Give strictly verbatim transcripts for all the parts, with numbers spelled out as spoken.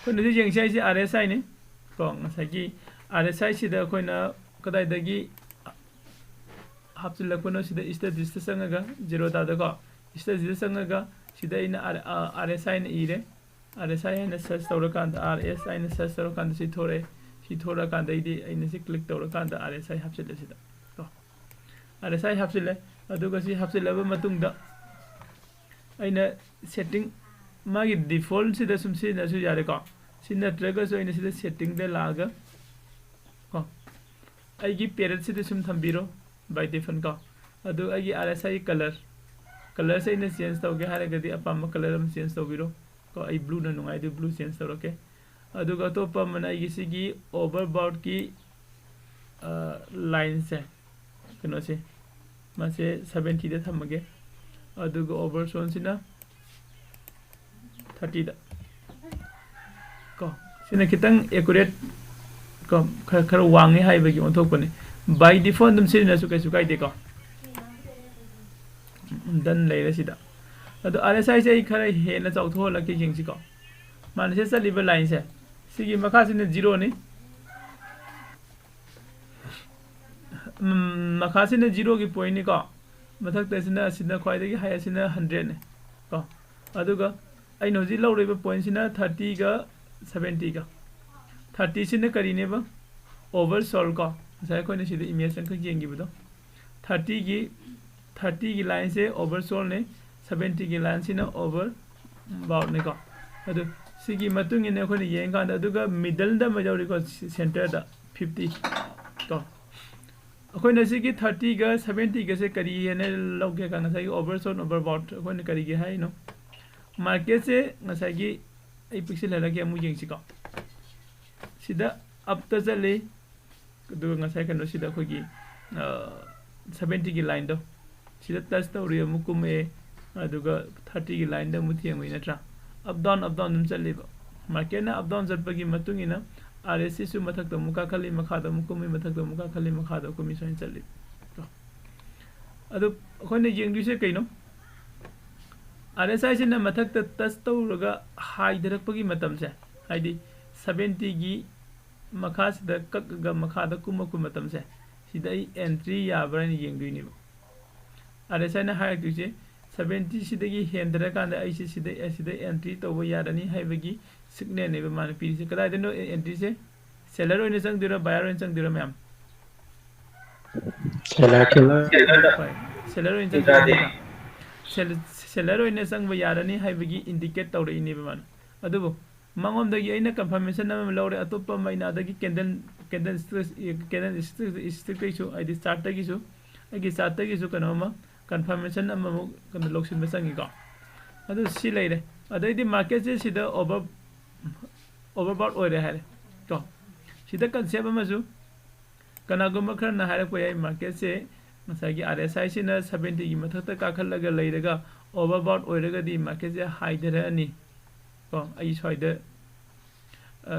ꯑꯩꯈꯣꯏꯅ ꯍꯧꯖꯤꯛ ꯌꯦꯡꯁꯤ ꯍꯥꯏꯁꯦ ꯑꯥꯔ ꯑꯦꯁ ꯑꯥꯏꯅꯤ꯫ ꯀꯣ, ꯉꯁꯥꯏꯒꯤ ꯑꯥꯔ ꯑꯦꯁ ꯑꯥꯏ ꯁꯤꯗ ꯑꯩꯈꯣꯏꯅ ꯀꯗꯥꯏꯗꯒꯤ ꯍꯥꯞꯆꯤꯜꯂꯛꯄꯅꯣ? ꯁꯤꯗ ꯁ꯭ꯇꯗꯤꯁꯇ ꯆꯪꯉꯒ, ꯖꯦꯔꯣ ꯇꯥꯗꯀꯣ, ꯁ꯭ꯇꯗꯤꯁꯇ ꯆꯪꯉꯒ ꯁꯤꯗ ꯑꯩꯅ ꯑꯥꯔ ꯑꯦꯁ ꯑꯥꯏꯅ ꯏꯔꯦ꯫ ꯑꯥꯔ ꯑꯦꯁ ꯑꯥꯏ ꯍꯥꯏꯅ ꯁꯔꯆ ꯇꯧꯔꯀꯥꯟꯗ, ꯑꯥꯔ ꯑꯦꯁ ꯑꯥꯏꯅ ꯁꯔꯆ ꯇꯧꯔꯀꯥꯟꯗ ꯁꯤ ꯊꯣꯔꯛꯑꯦ꯫ ꯁꯤ ꯊꯣꯔꯛꯑꯀꯥꯟꯗ ꯑꯩꯗꯤ ꯑꯩꯅ ꯁꯤ ꯀ꯭ꯂꯤꯛ ꯇꯧꯔꯀꯥꯟꯗ ꯑꯥꯔ ꯑꯦꯁ ꯑꯥꯏ ꯍꯥꯞꯆꯤꯜꯂꯦ ꯁꯤꯗ꯫ ꯀꯣ, ꯑꯥꯔ ꯑꯦꯁ ꯑꯥꯏ ꯍꯥꯞꯆꯤꯜꯂꯦ꯫ ꯑꯗꯨꯒ ꯁꯤ ꯍꯥꯞꯆꯤꯜꯂꯕ ꯃꯇꯨꯡꯗ ꯑꯩꯅ ꯁꯦꯠꯇꯤꯡ, ꯃꯥꯒꯤ ꯗꯤꯐꯣꯜꯠꯁꯤꯗ ꯁꯨꯝ ꯁꯤꯖꯤꯟꯅꯔꯁꯨ ꯌꯥꯔꯦꯀꯣ꯫ ꯁꯤ ꯅꯠꯇ꯭ꯔꯒꯁꯨ ꯑꯩꯅ ꯁꯤꯗ ꯁꯦꯠꯇꯤꯡꯗ ꯂꯥꯛꯑꯒ ꯀꯣ, ꯑꯩꯒꯤ ꯄꯦꯔꯦꯠꯁꯤꯗ ꯁꯨꯝ ꯊꯝꯕꯤꯔꯣ, by default ꯀꯣ꯫ ꯑꯗꯨ ꯑꯩꯒꯤ ꯑꯥꯔ ꯑꯦꯁ ꯑꯥꯏ ꯀꯂꯔ, ꯀꯂꯔꯁꯦ ꯑꯩꯅ ꯆꯦꯟꯖ ꯇꯧꯒꯦ ꯍꯥꯏꯔꯒꯗꯤ ꯑꯄꯥꯝꯕ ꯀꯂꯔ ꯑꯃ ꯆꯦꯟꯖ ꯇꯧꯕꯤꯔꯣ ꯀꯣ꯫ ꯑꯩ ꯕ꯭ꯂꯨꯅ ꯅꯨꯡꯉꯥꯏ, ꯑꯗꯨ ꯕ꯭ꯂꯨ ꯆꯦꯟꯖ ꯇꯧꯔꯛꯀꯦ꯫ ꯑꯗꯨꯒ ꯑꯇꯣꯞꯄ ꯑꯃꯅ ꯑꯩꯒꯤ ꯁꯤꯒꯤ ꯑꯣꯚꯔꯕꯥꯎꯠꯀꯤ ꯂꯥꯏꯟꯁꯦ, ꯀꯩꯅꯣꯁꯦ, ꯃꯥꯁꯦ ꯁꯕꯦꯟꯇꯤꯗ ꯊꯝꯃꯒꯦ꯫ ꯑꯗꯨꯒ ꯑꯣꯚꯔꯁꯣꯟꯁꯤꯅ ꯊꯥꯔꯇꯤꯗ꯫ ꯀꯣ, ꯁꯤꯅ ꯈꯤꯇꯪ ꯑꯦꯀꯨꯔꯦꯠ ꯀꯣ, ꯈꯔ, ꯈꯔ ꯋꯥꯡꯉꯦ ꯍꯥꯏꯕꯒꯤ ꯑꯣꯟꯊꯣꯛꯄꯅꯤ꯫ By default ꯑꯗꯨꯝ ꯁꯤꯖꯤꯟꯅꯁꯨ ꯀꯩꯁꯨ ꯀꯥꯏꯗꯦꯀꯣ꯫ ꯗꯟ ꯂꯩꯔꯦ ꯁꯤꯗ꯫ ꯑꯗꯣ ꯑꯥꯔ ꯑꯦꯁ ꯑꯥꯏꯁꯦ ꯑꯩ ꯈꯔ ꯍꯦꯟꯅ ꯆꯥꯎꯊꯣꯛꯍꯜꯂꯛꯀꯦ, ꯌꯦꯡꯁꯤꯀꯣ꯫ ꯃꯥꯅ ꯁꯤ ꯆꯠꯂꯤꯕ ꯂꯥꯏꯟꯁꯦ, ꯁꯤꯒꯤ ꯃꯈꯥꯁꯤꯅ ꯖꯤꯔꯣꯅꯤ꯫ ꯎꯝ, ꯃꯈꯥꯁꯤꯅ ꯖꯤꯔꯣꯒꯤ ꯄꯣꯏꯟꯅꯤꯀꯣ꯫ ꯃꯊꯛꯇꯁꯤꯅ, ꯑꯁꯤꯅ ꯈ꯭ꯋꯥꯏꯗꯒꯤ ꯍꯥꯏ, ꯑꯁꯤꯅ ꯍꯟꯗ꯭ꯔꯦꯠꯅꯤ ꯀꯣ꯫ ꯑꯗꯨꯒ ꯑꯩꯅ ꯍꯧꯖꯤꯛ ꯂꯧꯔꯤꯕ ꯄꯣꯏꯟꯁꯤꯅ ꯊꯥꯔꯇꯤꯒ ꯁꯕꯦꯟꯇꯤꯒ꯫ ꯊꯥꯔꯇꯤꯁꯤꯅ ꯀꯔꯤꯅꯦꯕ? ꯑꯣꯚꯔꯁꯣꯜ ꯀꯣ꯫ ꯉꯁꯥꯏ ꯑꯩꯈꯣꯏꯅ ꯁꯤꯗ ꯏꯃꯦꯖ ꯑꯃꯈꯛ ꯌꯦꯡꯈꯤꯕꯗꯣ꯫ ꯊꯥꯔꯇꯤꯒꯤ, ꯊꯥꯔꯇꯤꯒꯤ ꯂꯥꯏꯟꯁꯦ ꯑꯣꯚꯔꯁꯣꯜꯅꯦ, ꯁꯕꯦꯟꯇꯤꯒꯤ ꯂꯥꯏꯟꯁꯤꯅ ꯑꯣꯚꯔꯕꯥꯎꯠꯅꯦꯀꯣ꯫ ꯑꯗꯨ ꯁꯤꯒꯤ ꯃꯇꯨꯡ ꯏꯟꯅ ꯑꯩꯈꯣꯏꯅ ꯌꯦꯡꯀꯥꯟꯗ, ꯑꯗꯨꯒ ꯃꯤꯗꯜꯗ ꯑꯃ ꯌꯥꯎꯔꯤꯀꯣ, ꯁꯦꯟꯇꯔꯗ ꯐꯤꯐꯇꯤ ꯀꯣ꯫ ꯑꯩꯈꯣꯏꯅ ꯁꯤꯒꯤ ꯊꯥꯔꯇꯤꯒ ꯁꯕꯦꯟꯇꯤꯒꯁꯦ ꯀꯔꯤ ꯍꯥꯏꯅ ꯂꯧꯒꯦ ꯀꯥꯟꯗ, ꯉꯁꯥꯏꯒꯤ ꯑꯣꯚꯔꯁꯣꯜ, ꯑꯣꯚꯔꯕꯥꯎꯠ ꯑꯩꯈꯣꯏꯅ ꯀꯔꯤꯒꯤ ꯍꯥꯏꯅꯣ? ꯃꯥꯔꯀꯦꯠꯁꯦ ꯉꯁꯥꯏꯒꯤ, ꯑꯩ ꯄꯤꯛꯁꯤꯜꯍꯜꯂꯒꯦ ꯑꯃꯨꯛ ꯌꯦꯡꯁꯤꯀꯣ꯫ ꯁꯤꯗ ꯑꯞꯇ ꯆꯠꯂꯤ, ꯑꯗꯨꯒ ꯉꯁꯥꯏ ꯀꯩꯅꯣꯁꯤꯗ ꯑꯩꯈꯣꯏꯒꯤ, ꯑ, ꯁꯕꯦꯟꯇꯤꯒꯤ ꯂꯥꯏꯟꯗꯣ ꯁꯤꯗ ꯇꯆ ꯇꯧꯔꯤ, ꯑꯃꯨꯛ ꯀꯨꯝꯃꯛꯑꯦ, ꯑꯗꯨꯒ ꯊꯥꯔꯇꯤꯒꯤ ꯂꯥꯏꯟꯗ ꯑꯃꯨꯛ ꯊꯦꯡꯉꯨꯏ ꯅꯠꯇ꯭ꯔꯥ? ꯑꯞ ꯗꯥꯎꯟ, ꯑꯞ ꯗꯥꯎꯟ ꯑꯗꯨꯝ ꯆꯠꯂꯤꯕ꯫ ꯃꯥꯔꯀꯦꯠꯅ ꯑꯞ ꯗꯥꯎꯟ ꯆꯠꯄꯒꯤ ꯃꯇꯨꯡ ꯏꯟꯅ ꯑꯥꯔ ꯑꯦꯁ ꯁꯤꯁꯨ ꯃꯊꯛꯇ ꯑꯃꯨꯛ ꯀꯥꯈꯠꯂꯤ, ꯃꯈꯥꯗ ꯑꯃꯨꯛ ꯀꯨꯝꯃꯤ, ꯃꯊꯛꯇ ꯑꯃꯨꯛ ꯀꯥꯈꯠꯂꯤ, ꯃꯈꯥꯗ ꯀꯨꯝꯃꯤ, ꯁꯨꯃꯥꯏꯅ ꯆꯠꯂꯤ꯫ ꯑꯗꯨ ꯑꯩꯈꯣꯏꯅ ꯌꯦꯡꯗꯣꯏꯁꯦ ꯀꯩꯅꯣ? ꯑꯥꯔ ꯑꯦꯁ ꯑꯥꯏꯁꯤꯅ ꯃꯊꯛꯇ ꯇꯆ ꯇꯧꯔꯒ ꯍꯥꯏꯊꯔꯛꯄꯒꯤ ꯃꯇꯝꯁꯦ, ꯍꯥꯏꯗꯤ ꯁꯕꯦꯟꯇꯤꯒꯤ ꯃꯈꯥꯁꯤꯗ ꯀꯛꯑꯒ ꯃꯈꯥꯗ ꯀꯨꯝꯃꯛꯄ ꯃꯇꯝꯁꯦ, ꯁꯤꯗ ꯑꯩ ꯑꯦꯟꯇ꯭ꯔꯤ ꯌꯥꯕ꯭ꯔꯥ ꯍꯥꯏꯅ ꯌꯦꯡꯗꯣꯏꯅꯦꯕ꯫ ꯑꯥꯔ ꯑꯦꯁ ꯑꯥꯏꯅ ꯍꯥꯏꯔꯛꯇꯣꯏꯁꯦ, ꯁꯕꯦꯟꯇꯤꯁꯤꯗꯒꯤ ꯍꯦꯟꯗꯔꯀꯥꯟꯗ ꯑꯩꯁꯦ ꯁꯤꯗ, ꯁꯤꯗ ꯑꯦꯟꯇ꯭ꯔꯤ ꯇꯧꯕ ꯌꯥꯔꯅꯤ ꯍꯥꯏꯕꯒꯤ ꯁꯤꯒꯅꯦꯜꯅꯦꯕ ꯃꯥꯅ ꯄꯤꯔꯤꯁꯦ꯫ ꯀꯗꯥꯏꯗꯅꯣ ꯑꯦꯟꯇ꯭ꯔꯤꯁꯦ? ꯁꯦꯂꯔ ꯑꯣꯏꯅ ꯆꯪꯗꯣꯏꯔꯥ, ꯕꯥꯌꯔ ꯑꯣꯏꯅ ꯆꯪꯗꯣꯏꯔꯥ ꯃꯌꯥꯝ? ꯁꯦꯂꯔ ꯍꯣꯏ, ꯁꯦꯂꯔ ꯑꯣꯏꯅ ꯆꯪꯗꯣꯏꯔꯥ? ꯁꯦꯂꯔ ꯑꯣꯏꯅ ꯆꯪꯕ ꯌꯥꯔꯅꯤ ꯍꯥꯏꯕꯒꯤ ꯏꯟꯗꯤꯀꯦꯠ ꯇꯧꯔꯛꯏꯅꯦꯕ ꯃꯥꯅ꯫ ꯑꯗꯨꯕꯨ ꯃꯉꯣꯟꯗꯒꯤ ꯑꯩꯅ ꯀꯟꯐꯔꯃꯦꯁꯟ ꯑꯃ ꯂꯧꯔꯦ, ꯑꯇꯣꯞꯄ ꯑꯃ ꯑꯩꯅ ꯑꯗꯒꯤ ꯀꯦꯟꯗꯜ, ꯀꯦꯟꯗꯜ ꯀꯦꯟꯗꯜ ꯁ꯭ꯇꯤꯛꯇꯒꯤꯁꯨ, ꯍꯥꯏꯗꯤ ꯆꯥꯔꯠꯇꯒꯤꯁꯨ, ꯑꯩꯒꯤ ꯆꯥꯔꯠꯇꯒꯤꯁꯨ ꯀꯩꯅꯣ ꯑꯃ ꯀꯟꯐꯔꯃꯦꯁꯟ ꯑꯃꯃꯨꯛ ꯀꯩꯅꯣ ꯂꯧꯁꯤꯟꯕ ꯆꯪꯉꯤꯀꯣ꯫ ꯑꯗꯨ ꯁꯤ ꯂꯩꯔꯦ꯫ ꯑꯗꯩꯗꯤ ꯃꯥꯔꯀꯦꯠꯁꯦ ꯁꯤꯗ ꯑꯣꯚꯔ, ꯑꯣꯚꯔꯕꯥꯎꯠ ꯑꯣꯏꯔꯦ ꯍꯥꯏꯔꯦ ꯀꯣ꯫ ꯁꯤꯗ ꯀꯟꯁꯦꯞ ꯑꯃꯁꯨ, ꯀꯅꯥꯒꯨꯝꯕ ꯈꯔꯅ ꯍꯥꯏꯔꯛꯄ ꯌꯥꯏ, ꯃꯥꯔꯀꯦꯠꯁꯦ ꯉꯁꯥꯏꯒꯤ ꯑꯥꯔ ꯑꯦꯁ ꯑꯥꯏꯁꯤꯅ ꯁꯕꯦꯟꯇꯤꯒꯤ ꯃꯊꯛꯇ ꯀꯥꯈꯠꯂꯒ ꯂꯩꯔꯒ ꯑꯣꯚꯔꯕꯥꯎꯠ ꯑꯣꯏꯔꯒꯗꯤ ꯃꯥꯔꯀꯦꯠꯁꯦ ꯍꯥꯏꯊꯔꯛꯑꯅꯤ ꯀꯣ꯫ ꯑꯩ ꯁ꯭ꯋꯥꯏꯗ ꯑ,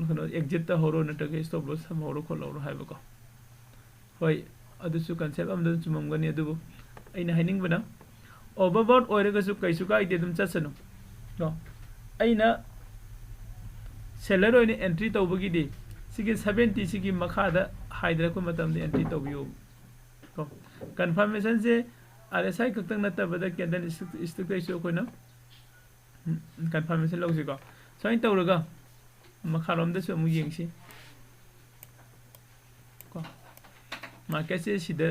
ꯀꯩꯅꯣ, ꯑꯦꯛꯖꯤꯠ ꯇꯧꯍꯧꯔꯣ ꯅꯠꯇ꯭ꯔꯒ ꯁ꯭ꯇꯣꯞ ꯂꯣꯁ ꯊꯝꯍꯧꯔꯣ ꯈꯣꯠꯍꯧꯔꯣ ꯍꯥꯏꯕꯀꯣ꯫ ꯍꯣꯏ, ꯑꯗꯨꯁꯨ ꯀꯟꯁꯦꯞ ꯑꯃꯗ ꯆꯨꯝꯃꯝꯒꯅꯤ, ꯑꯗꯨꯕꯨ ꯑꯩꯅ ꯍꯥꯏꯅꯤꯡꯕꯅ ꯑꯣꯚꯔꯕꯥꯎꯠ ꯑꯣꯏꯔꯒꯁꯨ ꯀꯩꯁꯨ ꯀꯥꯏꯗꯦ, ꯑꯗꯨꯝ ꯆꯠꯁꯅꯨ ꯀꯣ꯫ ꯑꯩꯅ ꯁꯦꯂꯔ ꯑꯣꯏꯅ ꯑꯦꯟꯇ꯭ꯔꯤ ꯇꯧꯕꯒꯤꯗꯤ ꯁꯤꯒꯤ ꯁꯕꯦꯟꯇꯤ ꯁꯤꯒꯤ ꯃꯈꯥꯗ ꯍꯥꯏꯊꯔꯛꯄ ꯃꯇꯝꯗ ꯑꯦꯟꯇ꯭ꯔꯤ ꯇꯧꯕꯤꯌꯨ ꯀꯣ꯫ ꯀꯟꯐꯔꯃꯦꯁꯟꯁꯦ ꯑꯥꯔ ꯑꯦꯁ ꯑꯥꯏ ꯈꯛꯇꯪ ꯅꯠꯇꯕꯗ ꯀꯦꯟꯗꯜ ꯁ꯭ꯇꯤꯛꯇꯩꯁꯨ ꯑꯩꯈꯣꯏꯅ ꯀꯟꯐꯔꯃꯦꯁꯟ ꯂꯧꯁꯤꯀꯣ꯫ ꯁꯨꯃꯥꯏꯅ ꯇꯧꯔꯒ ꯃꯈꯥꯔꯣꯝꯗꯁꯨ ꯑꯃꯨꯛ ꯌꯦꯡꯁꯤ ꯀꯣ꯫ ꯃꯥꯔꯀꯦꯠꯁꯦ ꯁꯤꯗ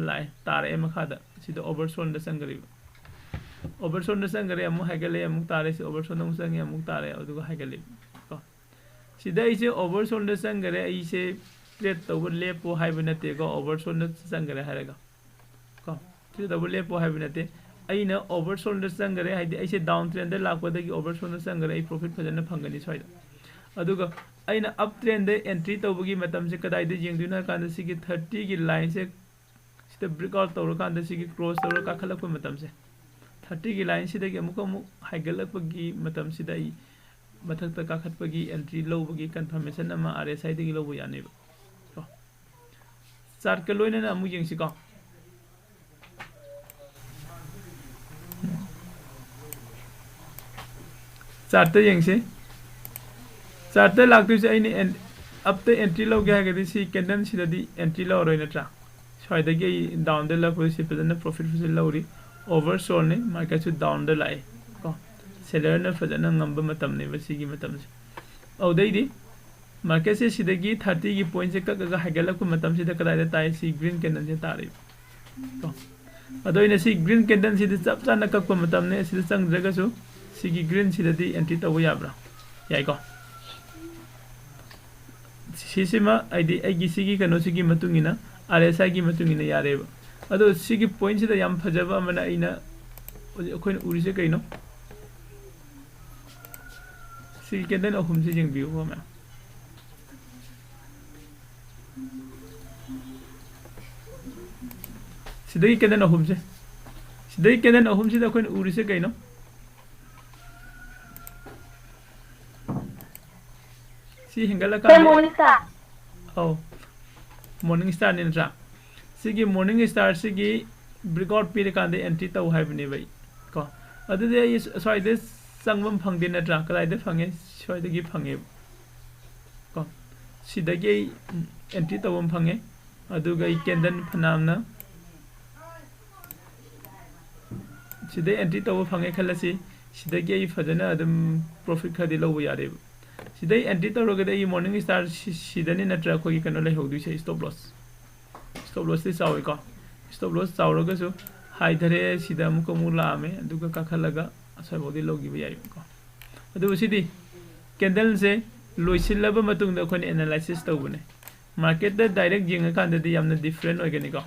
ꯂꯥꯛꯑꯦ, ꯇꯥꯔꯛꯑꯦ ꯃꯈꯥꯗ, ꯁꯤꯗ ꯑꯣꯚꯔꯁꯣꯟꯗ ꯆꯪꯈ꯭ꯔꯦꯕ꯫ ꯑꯣꯚꯔꯁꯣꯟꯗ ꯆꯪꯈ꯭ꯔꯦ, ꯑꯃꯨꯛ ꯍꯥꯏꯒꯠꯂꯛꯑꯦ, ꯑꯃꯨꯛ ꯇꯥꯔꯦ, ꯁꯤ ꯑꯣꯚꯔꯁꯣꯟꯗ ꯑꯃꯨꯛ ꯆꯪꯉꯦ, ꯑꯃꯨꯛ ꯇꯥꯔꯦ, ꯑꯗꯨꯒ ꯍꯥꯏꯒꯠꯂꯛꯑꯦ ꯀꯣ꯫ ꯁꯤꯗ ꯑꯩꯁꯦ ꯑꯣꯚꯔꯁꯣꯟꯗ ꯆꯪꯈꯔꯦ, ꯑꯩꯁꯦ ꯇ꯭ꯔꯦꯠ ꯇꯧꯕ ꯂꯦꯞꯄꯣ ꯍꯥꯏꯕ ꯅꯠꯇꯦꯀꯣ, ꯑꯣꯚꯔꯁꯣꯟꯗ ꯆꯪꯈꯔꯦ ꯍꯥꯏꯔꯒ ꯀꯣ, ꯇ꯭ꯔꯦꯠ ꯇꯧꯕ ꯂꯦꯞꯄꯣ ꯍꯥꯏꯕ ꯅꯠꯇꯦ꯫ ꯑꯩꯅ ꯑꯣꯚꯔꯁꯣꯟꯗ ꯆꯪꯈꯔꯦ, ꯍꯥꯏꯗꯤ ꯑꯩꯁꯦ ꯗꯥꯎꯟ ꯇ꯭ꯔꯦꯟꯗ ꯂꯥꯛꯄꯗꯒꯤ ꯑꯣꯚꯔꯁꯣꯟꯗ ꯆꯪꯈꯔꯦ, ꯑꯩ ꯄ꯭ꯔꯣꯐꯤꯠ ꯐꯖꯅ ꯐꯪꯒꯅꯤ ꯁ꯭ꯋꯥꯏꯗ꯫ ꯑꯗꯨꯒ ꯑꯩꯅ ꯑꯞ ꯇ꯭ꯔꯦꯟꯗ ꯑꯦꯟꯇ꯭ꯔꯤ ꯇꯧꯕꯒꯤ ꯃꯇꯝꯁꯦ ꯀꯗꯥꯏꯗ ꯌꯦꯡꯗꯣꯏꯅꯣ ꯍꯥꯏ ꯀꯥꯟꯗ ꯁꯤꯒꯤ ꯊꯥꯔꯇꯤꯒꯤ ꯂꯥꯏꯟꯁꯦ ꯁꯤꯗ ꯕ꯭ꯔꯦꯛ ꯑꯥꯎꯠ ꯇꯧꯔꯀꯥꯟꯗ ꯁꯤꯒꯤ ꯀ꯭ꯔꯣꯁ ꯇꯧꯔꯒ ꯀꯥꯈꯠꯂꯛꯄ ꯃꯇꯝꯁꯦ, ꯊꯥꯔꯇꯤꯒꯤ ꯂꯥꯏꯟꯁꯤꯗꯒꯤ ꯑꯃꯨꯛꯀ ꯑꯃꯨꯛ ꯍꯥꯏꯒꯠꯂꯛꯄꯒꯤ ꯃꯇꯝꯁꯤꯗ ꯑꯩ ꯃꯊꯛꯇ ꯀꯥꯈꯠꯄꯒꯤ ꯑꯦꯟꯇ꯭ꯔꯤ ꯂꯧꯕꯒꯤ ꯀꯟꯐꯔꯃꯦꯁꯟ ꯑꯃ ꯑꯥꯔ ꯑꯦꯁ ꯑꯥꯏꯗꯒꯤ ꯂꯧꯕ ꯌꯥꯅꯦꯕ ꯀꯣ꯫ ꯆꯥꯔꯠꯀ ꯂꯣꯏꯅꯅ ꯑꯃꯨꯛ ꯌꯦꯡꯁꯤꯀꯣ꯫ ꯆꯥꯔꯠꯇ ꯌꯦꯡꯁꯤ꯫ ꯆꯥꯔꯠꯇ ꯂꯥꯛꯇꯣꯏꯁꯦ ꯑꯩꯅ ꯑꯞꯇ ꯑꯦꯟꯇ꯭ꯔꯤ ꯂꯧꯒꯦ ꯍꯥꯏꯔꯒꯗꯤ ꯁꯤ ꯀꯦꯟꯗꯜꯁꯤꯗꯗꯤ ꯑꯦꯟꯇ꯭ꯔꯤ ꯂꯧꯔꯔꯣꯏ ꯅꯠꯇ꯭ꯔꯥ? ꯁ꯭ꯋꯥꯏꯗꯒꯤ ꯑꯩ ꯗꯥꯎꯟꯗ ꯂꯥꯛꯄꯗ ꯁꯤ ꯐꯖꯅ ꯄ꯭ꯔꯣꯐꯤꯠ ꯐꯖꯅ ꯂꯧꯔꯤ꯫ ꯑꯣꯚꯔꯁꯣꯜꯅꯤ, ꯃꯥꯔꯀꯦꯠꯁꯨ ꯗꯥꯎꯟꯗ ꯂꯥꯛꯑꯦ ꯀꯣ꯫ ꯁꯦꯂꯔꯅ ꯐꯖꯅ ꯉꯝꯕ ꯃꯇꯝꯅꯦꯕ ꯁꯤꯒꯤ ꯃꯇꯝꯁꯦ꯫ ꯑꯗꯨꯗꯩꯗꯤ ꯃꯥꯔꯀꯦꯠꯁꯦ ꯁꯤꯗꯒꯤ ꯊꯥꯔꯇꯤꯒꯤ ꯄꯣꯏꯟꯠꯁꯦ ꯀꯛꯑꯒ ꯍꯥꯏꯒꯠꯂꯛꯄ ꯃꯇꯝꯁꯤꯗ ꯀꯗꯥꯏꯗ ꯇꯥꯏ? ꯁꯤ ꯒ꯭ꯔꯤꯟ ꯀꯦꯟꯗꯜꯁꯦ ꯇꯥꯔꯛꯏꯕ ꯀꯣ꯫ ꯑꯗꯣ ꯑꯩꯅ ꯁꯤ ꯒ꯭ꯔꯤꯟ ꯀꯦꯟꯗꯜꯁꯤꯗ ꯆꯞ ꯆꯥꯅ ꯀꯛꯄ ꯃꯇꯝꯅꯦ꯫ ꯁꯤꯗ ꯆꯪꯗ꯭ꯔꯒꯁꯨ ꯁꯤꯒꯤ ꯒ꯭ꯔꯤꯟꯁꯤꯗꯗꯤ ꯑꯦꯟꯇ꯭ꯔꯤ ꯇꯧꯕ ꯌꯥꯕ꯭ꯔꯥ? ꯌꯥꯏꯀꯣ꯫ ꯁꯤꯁꯤꯃ ꯍꯥꯏꯗꯤ ꯑꯩꯒꯤ ꯁꯤꯒꯤ ꯀꯩꯅꯣꯁꯤꯒꯤ ꯃꯇꯨꯡ ꯏꯟꯅ, ꯑꯥꯔ ꯑꯦꯁ ꯑꯥꯏꯒꯤ ꯃꯇꯨꯡ ꯏꯟꯅ ꯌꯥꯔꯦꯕ꯫ ꯑꯗꯣ ꯁꯤꯒꯤ ꯄꯣꯏꯟꯠꯁꯤꯗ ꯌꯥꯝ ꯐꯖꯕ ꯑꯃꯅ ꯑꯩꯅ ꯍꯧꯖꯤꯛ ꯑꯩꯈꯣꯏꯅ ꯎꯔꯤꯁꯦ ꯀꯩꯅꯣ? ꯁꯤꯒꯤ ꯀꯦꯟꯗꯜ ꯑꯍꯨꯝꯁꯤ ꯌꯦꯡꯕꯤꯌꯨꯀꯣ ꯃꯌꯥꯝ꯫ ꯁꯤꯗꯒꯤ ꯀꯦꯟꯗꯜ ꯑꯍꯨꯝꯁꯦ, ꯁꯤꯗꯒꯤ ꯀꯦꯟꯗꯜ ꯑꯍꯨꯝꯁꯤꯗ ꯑꯩꯈꯣꯏꯅ ꯎꯔꯤꯁꯦ ꯀꯩꯅꯣ? ꯁꯤ ꯍꯦꯟꯒꯠꯂꯀꯥꯟꯗ, ꯃꯣꯔꯅꯤꯡ ꯁ꯭ꯇꯥꯔ꯫ ꯑꯧ, ꯃꯣꯔꯅꯤꯡ ꯁ꯭ꯇꯥꯔꯅꯤ ꯅꯠꯇ꯭ꯔꯥ? ꯁꯤꯒꯤ ꯃꯣꯔꯅꯤꯡ ꯁ꯭ꯇꯥꯔꯁꯤꯒꯤ ꯕ꯭ꯔꯦꯛꯑꯥꯎꯠ ꯄꯤꯔꯀꯥꯟꯗ ꯑꯦꯟꯇ꯭ꯔꯤ ꯇꯧ ꯍꯥꯏꯕꯅꯦꯕ ꯑꯩ ꯀꯣ꯫ ꯑꯗꯨꯗꯤ ꯑꯩ ꯁ꯭ꯋꯥꯏꯗ ꯆꯪꯕ ꯑꯃ ꯐꯪꯗꯦ ꯅꯠꯇ꯭ꯔꯥ? ꯀꯗꯥꯏꯗ ꯐꯪꯉꯦ? ꯁ꯭ꯋꯥꯏꯗꯒꯤ ꯐꯪꯉꯦꯕ ꯀꯣ꯫ ꯁꯤꯗꯒꯤ ꯑꯩ ꯑꯦꯟꯇ꯭ꯔꯤ ꯇꯧꯕ ꯑꯃ ꯐꯪꯉꯦ꯫ ꯑꯗꯨꯒ ꯑꯩ ꯀꯦꯟꯗꯜ ꯐꯅꯌꯥꯝꯅ ꯁꯤꯗꯩ ꯑꯦꯟꯇ꯭ꯔꯤ ꯇꯧꯕ ꯐꯪꯉꯦ ꯈꯜꯂꯁꯤ꯫ ꯁꯤꯗꯒꯤ ꯑꯩ ꯐꯖꯅ ꯑꯗꯨꯝ ꯄ꯭ꯔꯣꯐꯤꯠ ꯈꯔꯗꯤ ꯂꯧꯕ ꯌꯥꯔꯦꯕ꯫ ꯁꯤꯗꯩ ꯑꯦꯟꯇ꯭ꯔꯤ ꯇꯧꯔꯒꯗꯤ ꯑꯩꯒꯤ ꯃꯣꯔꯅꯤꯡ ꯁ꯭ꯇꯥꯔ ꯁꯤ-, ꯁꯤꯗꯅꯤ ꯅꯠꯇ꯭ꯔꯥ ꯑꯩꯈꯣꯏꯒꯤ ꯀꯩꯅꯣ ꯂꯩꯍꯧꯗꯣꯏꯁꯦ, ꯁ꯭ꯇꯣꯞ ꯂꯣꯁ꯫ ꯁ꯭ꯇꯣꯞ ꯂꯣꯁꯇꯤ ꯆꯥꯎꯋꯤꯀꯣ꯫ ꯁ꯭ꯇꯣꯞ ꯂꯣꯁ ꯆꯥꯎꯔꯒꯁꯨ ꯍꯥꯏꯊꯔꯦ, ꯁꯤꯗ ꯑꯃꯨꯛꯀ ꯑꯃꯨꯛ ꯂꯥꯛꯑꯝꯃꯦ, ꯑꯗꯨꯒ ꯀꯥꯈꯠꯂꯒ ꯑꯁ꯭ꯋꯥꯏꯐꯥꯎꯗꯤ ꯂꯧꯈꯤꯕ ꯌꯥꯏꯕꯀꯣ꯫ ꯑꯗꯨꯕꯨ ꯁꯤꯗꯤ ꯀꯦꯟꯗꯜꯁꯦ ꯂꯣꯏꯁꯤꯜꯂꯕ ꯃꯇꯨꯡꯗ ꯑꯩꯈꯣꯏꯅ ꯑꯦꯅꯥꯂꯥꯏꯁꯤꯁ ꯇꯧꯕꯅꯦ꯫ ꯃꯥꯔꯀꯦꯠꯇ ꯗꯥꯏꯔꯦꯛ ꯌꯦꯡꯉꯀꯥꯟꯗꯗꯤ ꯌꯥꯝꯅ ꯗꯤꯐ꯭ꯔꯦꯟ ꯑꯣꯏꯒꯅꯤꯀꯣ꯫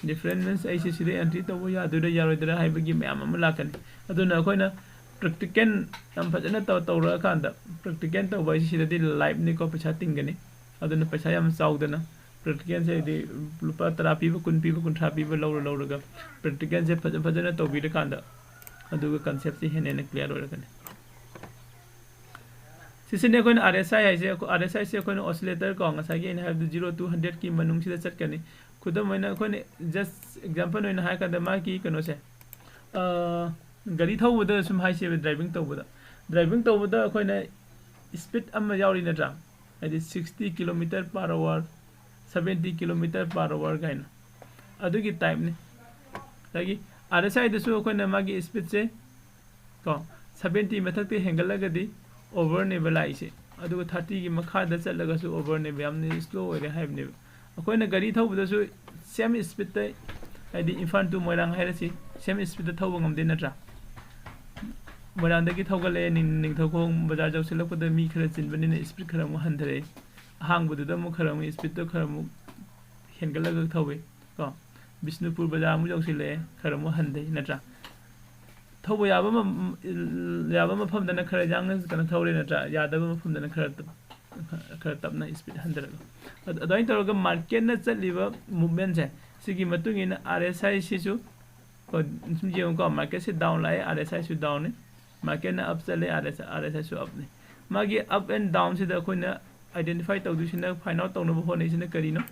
ꯗꯤꯐ꯭ꯔꯦꯟ ꯃꯤꯟꯁ ꯑꯩꯁꯦ ꯁꯤꯗ ꯑꯦꯟꯇ꯭ꯔꯤ ꯇꯧꯕ ꯌꯥꯗꯣꯏꯔꯥ ꯌꯥꯔꯣꯏꯗꯣꯏꯔꯥ ꯍꯥꯏꯕꯒꯤ ꯃꯌꯥꯝ ꯑꯃ ꯂꯥꯛꯀꯅꯤ꯫ ꯑꯗꯨꯅ ꯑꯩꯈꯣꯏꯅ ꯄ꯭ꯔꯦꯛꯇꯤꯀꯦꯜ ꯌꯥꯝ ꯐꯖꯅ ꯇꯧ-, ꯇꯧꯔꯛꯑꯀꯥꯟꯗ, ꯄ꯭ꯔꯦꯛꯇꯤꯀꯦꯜ ꯇꯧꯕ ꯍꯥꯏꯁꯤ ꯁꯤꯗꯗꯤ ꯂꯥꯏꯐꯅꯤꯀꯣ, ꯄꯩꯁꯥ ꯇꯤꯡꯒꯅꯤ꯫ ꯑꯗꯨꯅ ꯄꯩꯁꯥ ꯌꯥꯝ ꯆꯥꯎꯗꯅ ꯄ꯭ꯔꯦꯛꯇꯤꯀꯦꯜꯁꯦ ꯍꯥꯏꯗꯤ ꯂꯨꯄꯥ ꯇꯔꯥ ꯄꯤꯕ, ꯀꯨꯟ ꯄꯤꯕ, ꯀꯨꯟꯊ꯭ꯔꯥ ꯄꯤꯕ ꯂꯧꯔ ꯂꯧꯔꯒ ꯄ꯭ꯔꯦꯛꯇꯤꯀꯦꯜꯁꯦ ꯐꯖ ꯐꯖꯅ ꯇꯧꯕꯤꯔꯀꯥꯟꯗ ꯑꯗꯨꯒ ꯀꯟꯁꯦꯞꯁꯦ ꯍꯦꯟꯅ ꯍꯦꯟꯅ ꯀ꯭ꯂꯤꯌꯥꯔ ꯑꯣꯏꯔꯛꯀꯅꯤ꯫ ꯁꯤꯁꯤꯅꯦ ꯑꯩꯈꯣꯏꯅ ꯑꯥꯔ ꯑꯦꯁ ꯑꯥꯏ ꯍꯥꯏꯁꯦ꯫ ꯑꯥꯔ ꯑꯦꯁ ꯑꯥꯏꯁꯦ ꯑꯩꯈꯣꯏꯅ ꯑꯣꯁꯤꯂꯦꯇꯔ ꯀꯣ, ꯉꯁꯥꯏꯒꯤ ꯑꯩꯅ ꯍꯥꯏꯕꯗꯨ ꯖꯤꯔꯣ ꯇꯨ ꯍꯟꯗ꯭ꯔꯦꯠꯀꯤ ꯃꯅꯨꯡꯁꯤꯗ ꯆꯠꯀꯅꯤ꯫ ꯈꯨꯗꯝ ꯑꯣꯏꯅ ꯑꯩꯈꯣꯏꯅ ꯖꯁ ꯑꯦꯛꯖꯥꯝꯄꯜ ꯑꯣꯏꯅ ꯍꯥꯏꯔꯀꯥꯟꯗ ꯃꯥꯒꯤ ꯀꯩꯅꯣꯁꯦ, ꯑ, ꯒꯥꯔꯤ ꯊꯧꯕꯗ ꯁꯨꯝ ꯍꯥꯏꯁꯦꯕ, ꯗ꯭ꯔꯥꯏꯚꯤꯡ ꯇꯧꯕꯗ꯫ ꯗ꯭ꯔꯥꯏꯚꯤꯡ ꯇꯧꯕꯗ ꯑꯩꯈꯣꯏꯅ speed ꯑꯃ ꯌꯥꯎꯔꯤ ꯅꯠꯇ꯭ꯔꯥ? ꯍꯥꯏꯗꯤ sixty kilometer per hour, seventy kilometer per hour ꯀꯥꯏꯅ, ꯑꯗꯨꯒꯤ type ꯅꯤ꯫ ꯑꯗꯒꯤ R S I ꯗꯁꯨ ꯑꯩꯈꯣꯏꯅ ꯃꯥꯒꯤ speed ꯁꯦ ꯀꯣ, seventy ꯃꯊꯛꯇ ꯍꯦꯟꯒꯠꯂꯒꯗꯤ over ꯅꯦꯕ ꯂꯥꯛꯏꯁꯦ, ꯑꯗꯨꯒ thirty ꯒꯤ ꯃꯈꯥꯗ ꯆꯠꯂꯒꯁꯨ over ꯅꯦꯕ, ꯌꯥꯝꯅ slow ꯑꯣꯏꯔꯦ ꯍꯥꯏꯕꯅꯦꯕ꯫ ꯑꯩꯈꯣꯏꯅ ꯒꯥꯔꯤ ꯊꯧꯕꯗꯁꯨ same speed ꯇ, ꯍꯥꯏꯗꯤ Imphal to Moirang ꯍꯥꯏꯔꯁꯤ, same speed ꯇ ꯊꯧꯕ ꯉꯝꯗꯦ ꯅꯠꯇ꯭ꯔꯥ? ꯃꯣꯏꯔꯥꯡꯗꯒꯤ ꯊꯧꯒꯠꯂꯛꯑꯦ, ꯅꯤꯡ-, ꯅꯤꯡꯊꯧꯈꯣꯡ ꯕꯖꯥꯔ ꯌꯧꯁꯤꯜꯂꯛꯄꯗ ꯃꯤ ꯈꯔ ꯆꯤꯟꯕꯅꯤꯅ speed ꯈꯔ ꯑꯃꯨꯛ ꯍꯟꯊꯔꯛꯑꯦ, ꯑꯍꯥꯡꯕꯗꯨꯗ ꯑꯃꯨꯛ ꯈꯔ ꯑꯃꯨꯛ speed ꯇꯣ ꯈꯔ ꯑꯃꯨꯛ ꯍꯦꯟꯒꯠꯂꯒ ꯊꯧꯋꯤ ꯀꯣ꯫ ꯕꯤꯁꯅꯨꯄꯨꯔ ꯕꯖꯥꯔ ꯑꯃꯨꯛ ꯌꯧꯁꯤꯜꯂꯛꯑꯦ, ꯈꯔ ꯑꯃꯨꯛ ꯍꯟꯊꯩ ꯅꯠꯇ꯭ꯔꯥ? ꯊꯧꯕ ꯌꯥꯕ ꯃ-, ꯌꯥꯕ ꯃꯐꯝꯗꯅ ꯈꯔ ꯌꯥꯡꯅ ꯀꯩꯅꯣ ꯊꯧꯔꯦ ꯅꯠꯇ꯭ꯔꯥ? ꯌꯥꯗꯕ ꯃꯐꯝꯗꯅ ꯈꯔ ꯇꯞ-, ꯈꯔ ꯇꯞꯅ speed ꯍꯟꯊꯔꯒ꯫ ꯑꯗ-, ꯑꯗꯨꯃꯥꯏꯅ ꯇꯧꯔꯒ market ꯅ ꯆꯠꯂꯤꯕ movement ꯁꯦ, ꯁꯤꯒꯤ ꯃꯇꯨꯡ ꯏꯟꯅ R S I ꯁꯤꯁꯨ, ꯀꯣ, ꯁꯨꯝ ꯌꯦꯡꯉꯨꯀꯣ, market ꯁꯦ down ꯂꯥꯛꯑꯦ, R S I ꯁꯨ down ꯅꯤ, market ꯅ up ꯆꯠꯂꯦ, R S I, R S I ꯁꯨ up ꯅꯤ꯫ ꯃꯥꯒꯤ up and down ꯁꯤꯗ ꯑꯩꯈꯣꯏꯅ identify ꯇꯧꯗꯣꯏꯁꯤꯅ, find out ꯇꯧꯅꯕ ꯍꯣꯠꯅꯩꯁꯤꯅ ꯀꯔꯤꯅꯣ?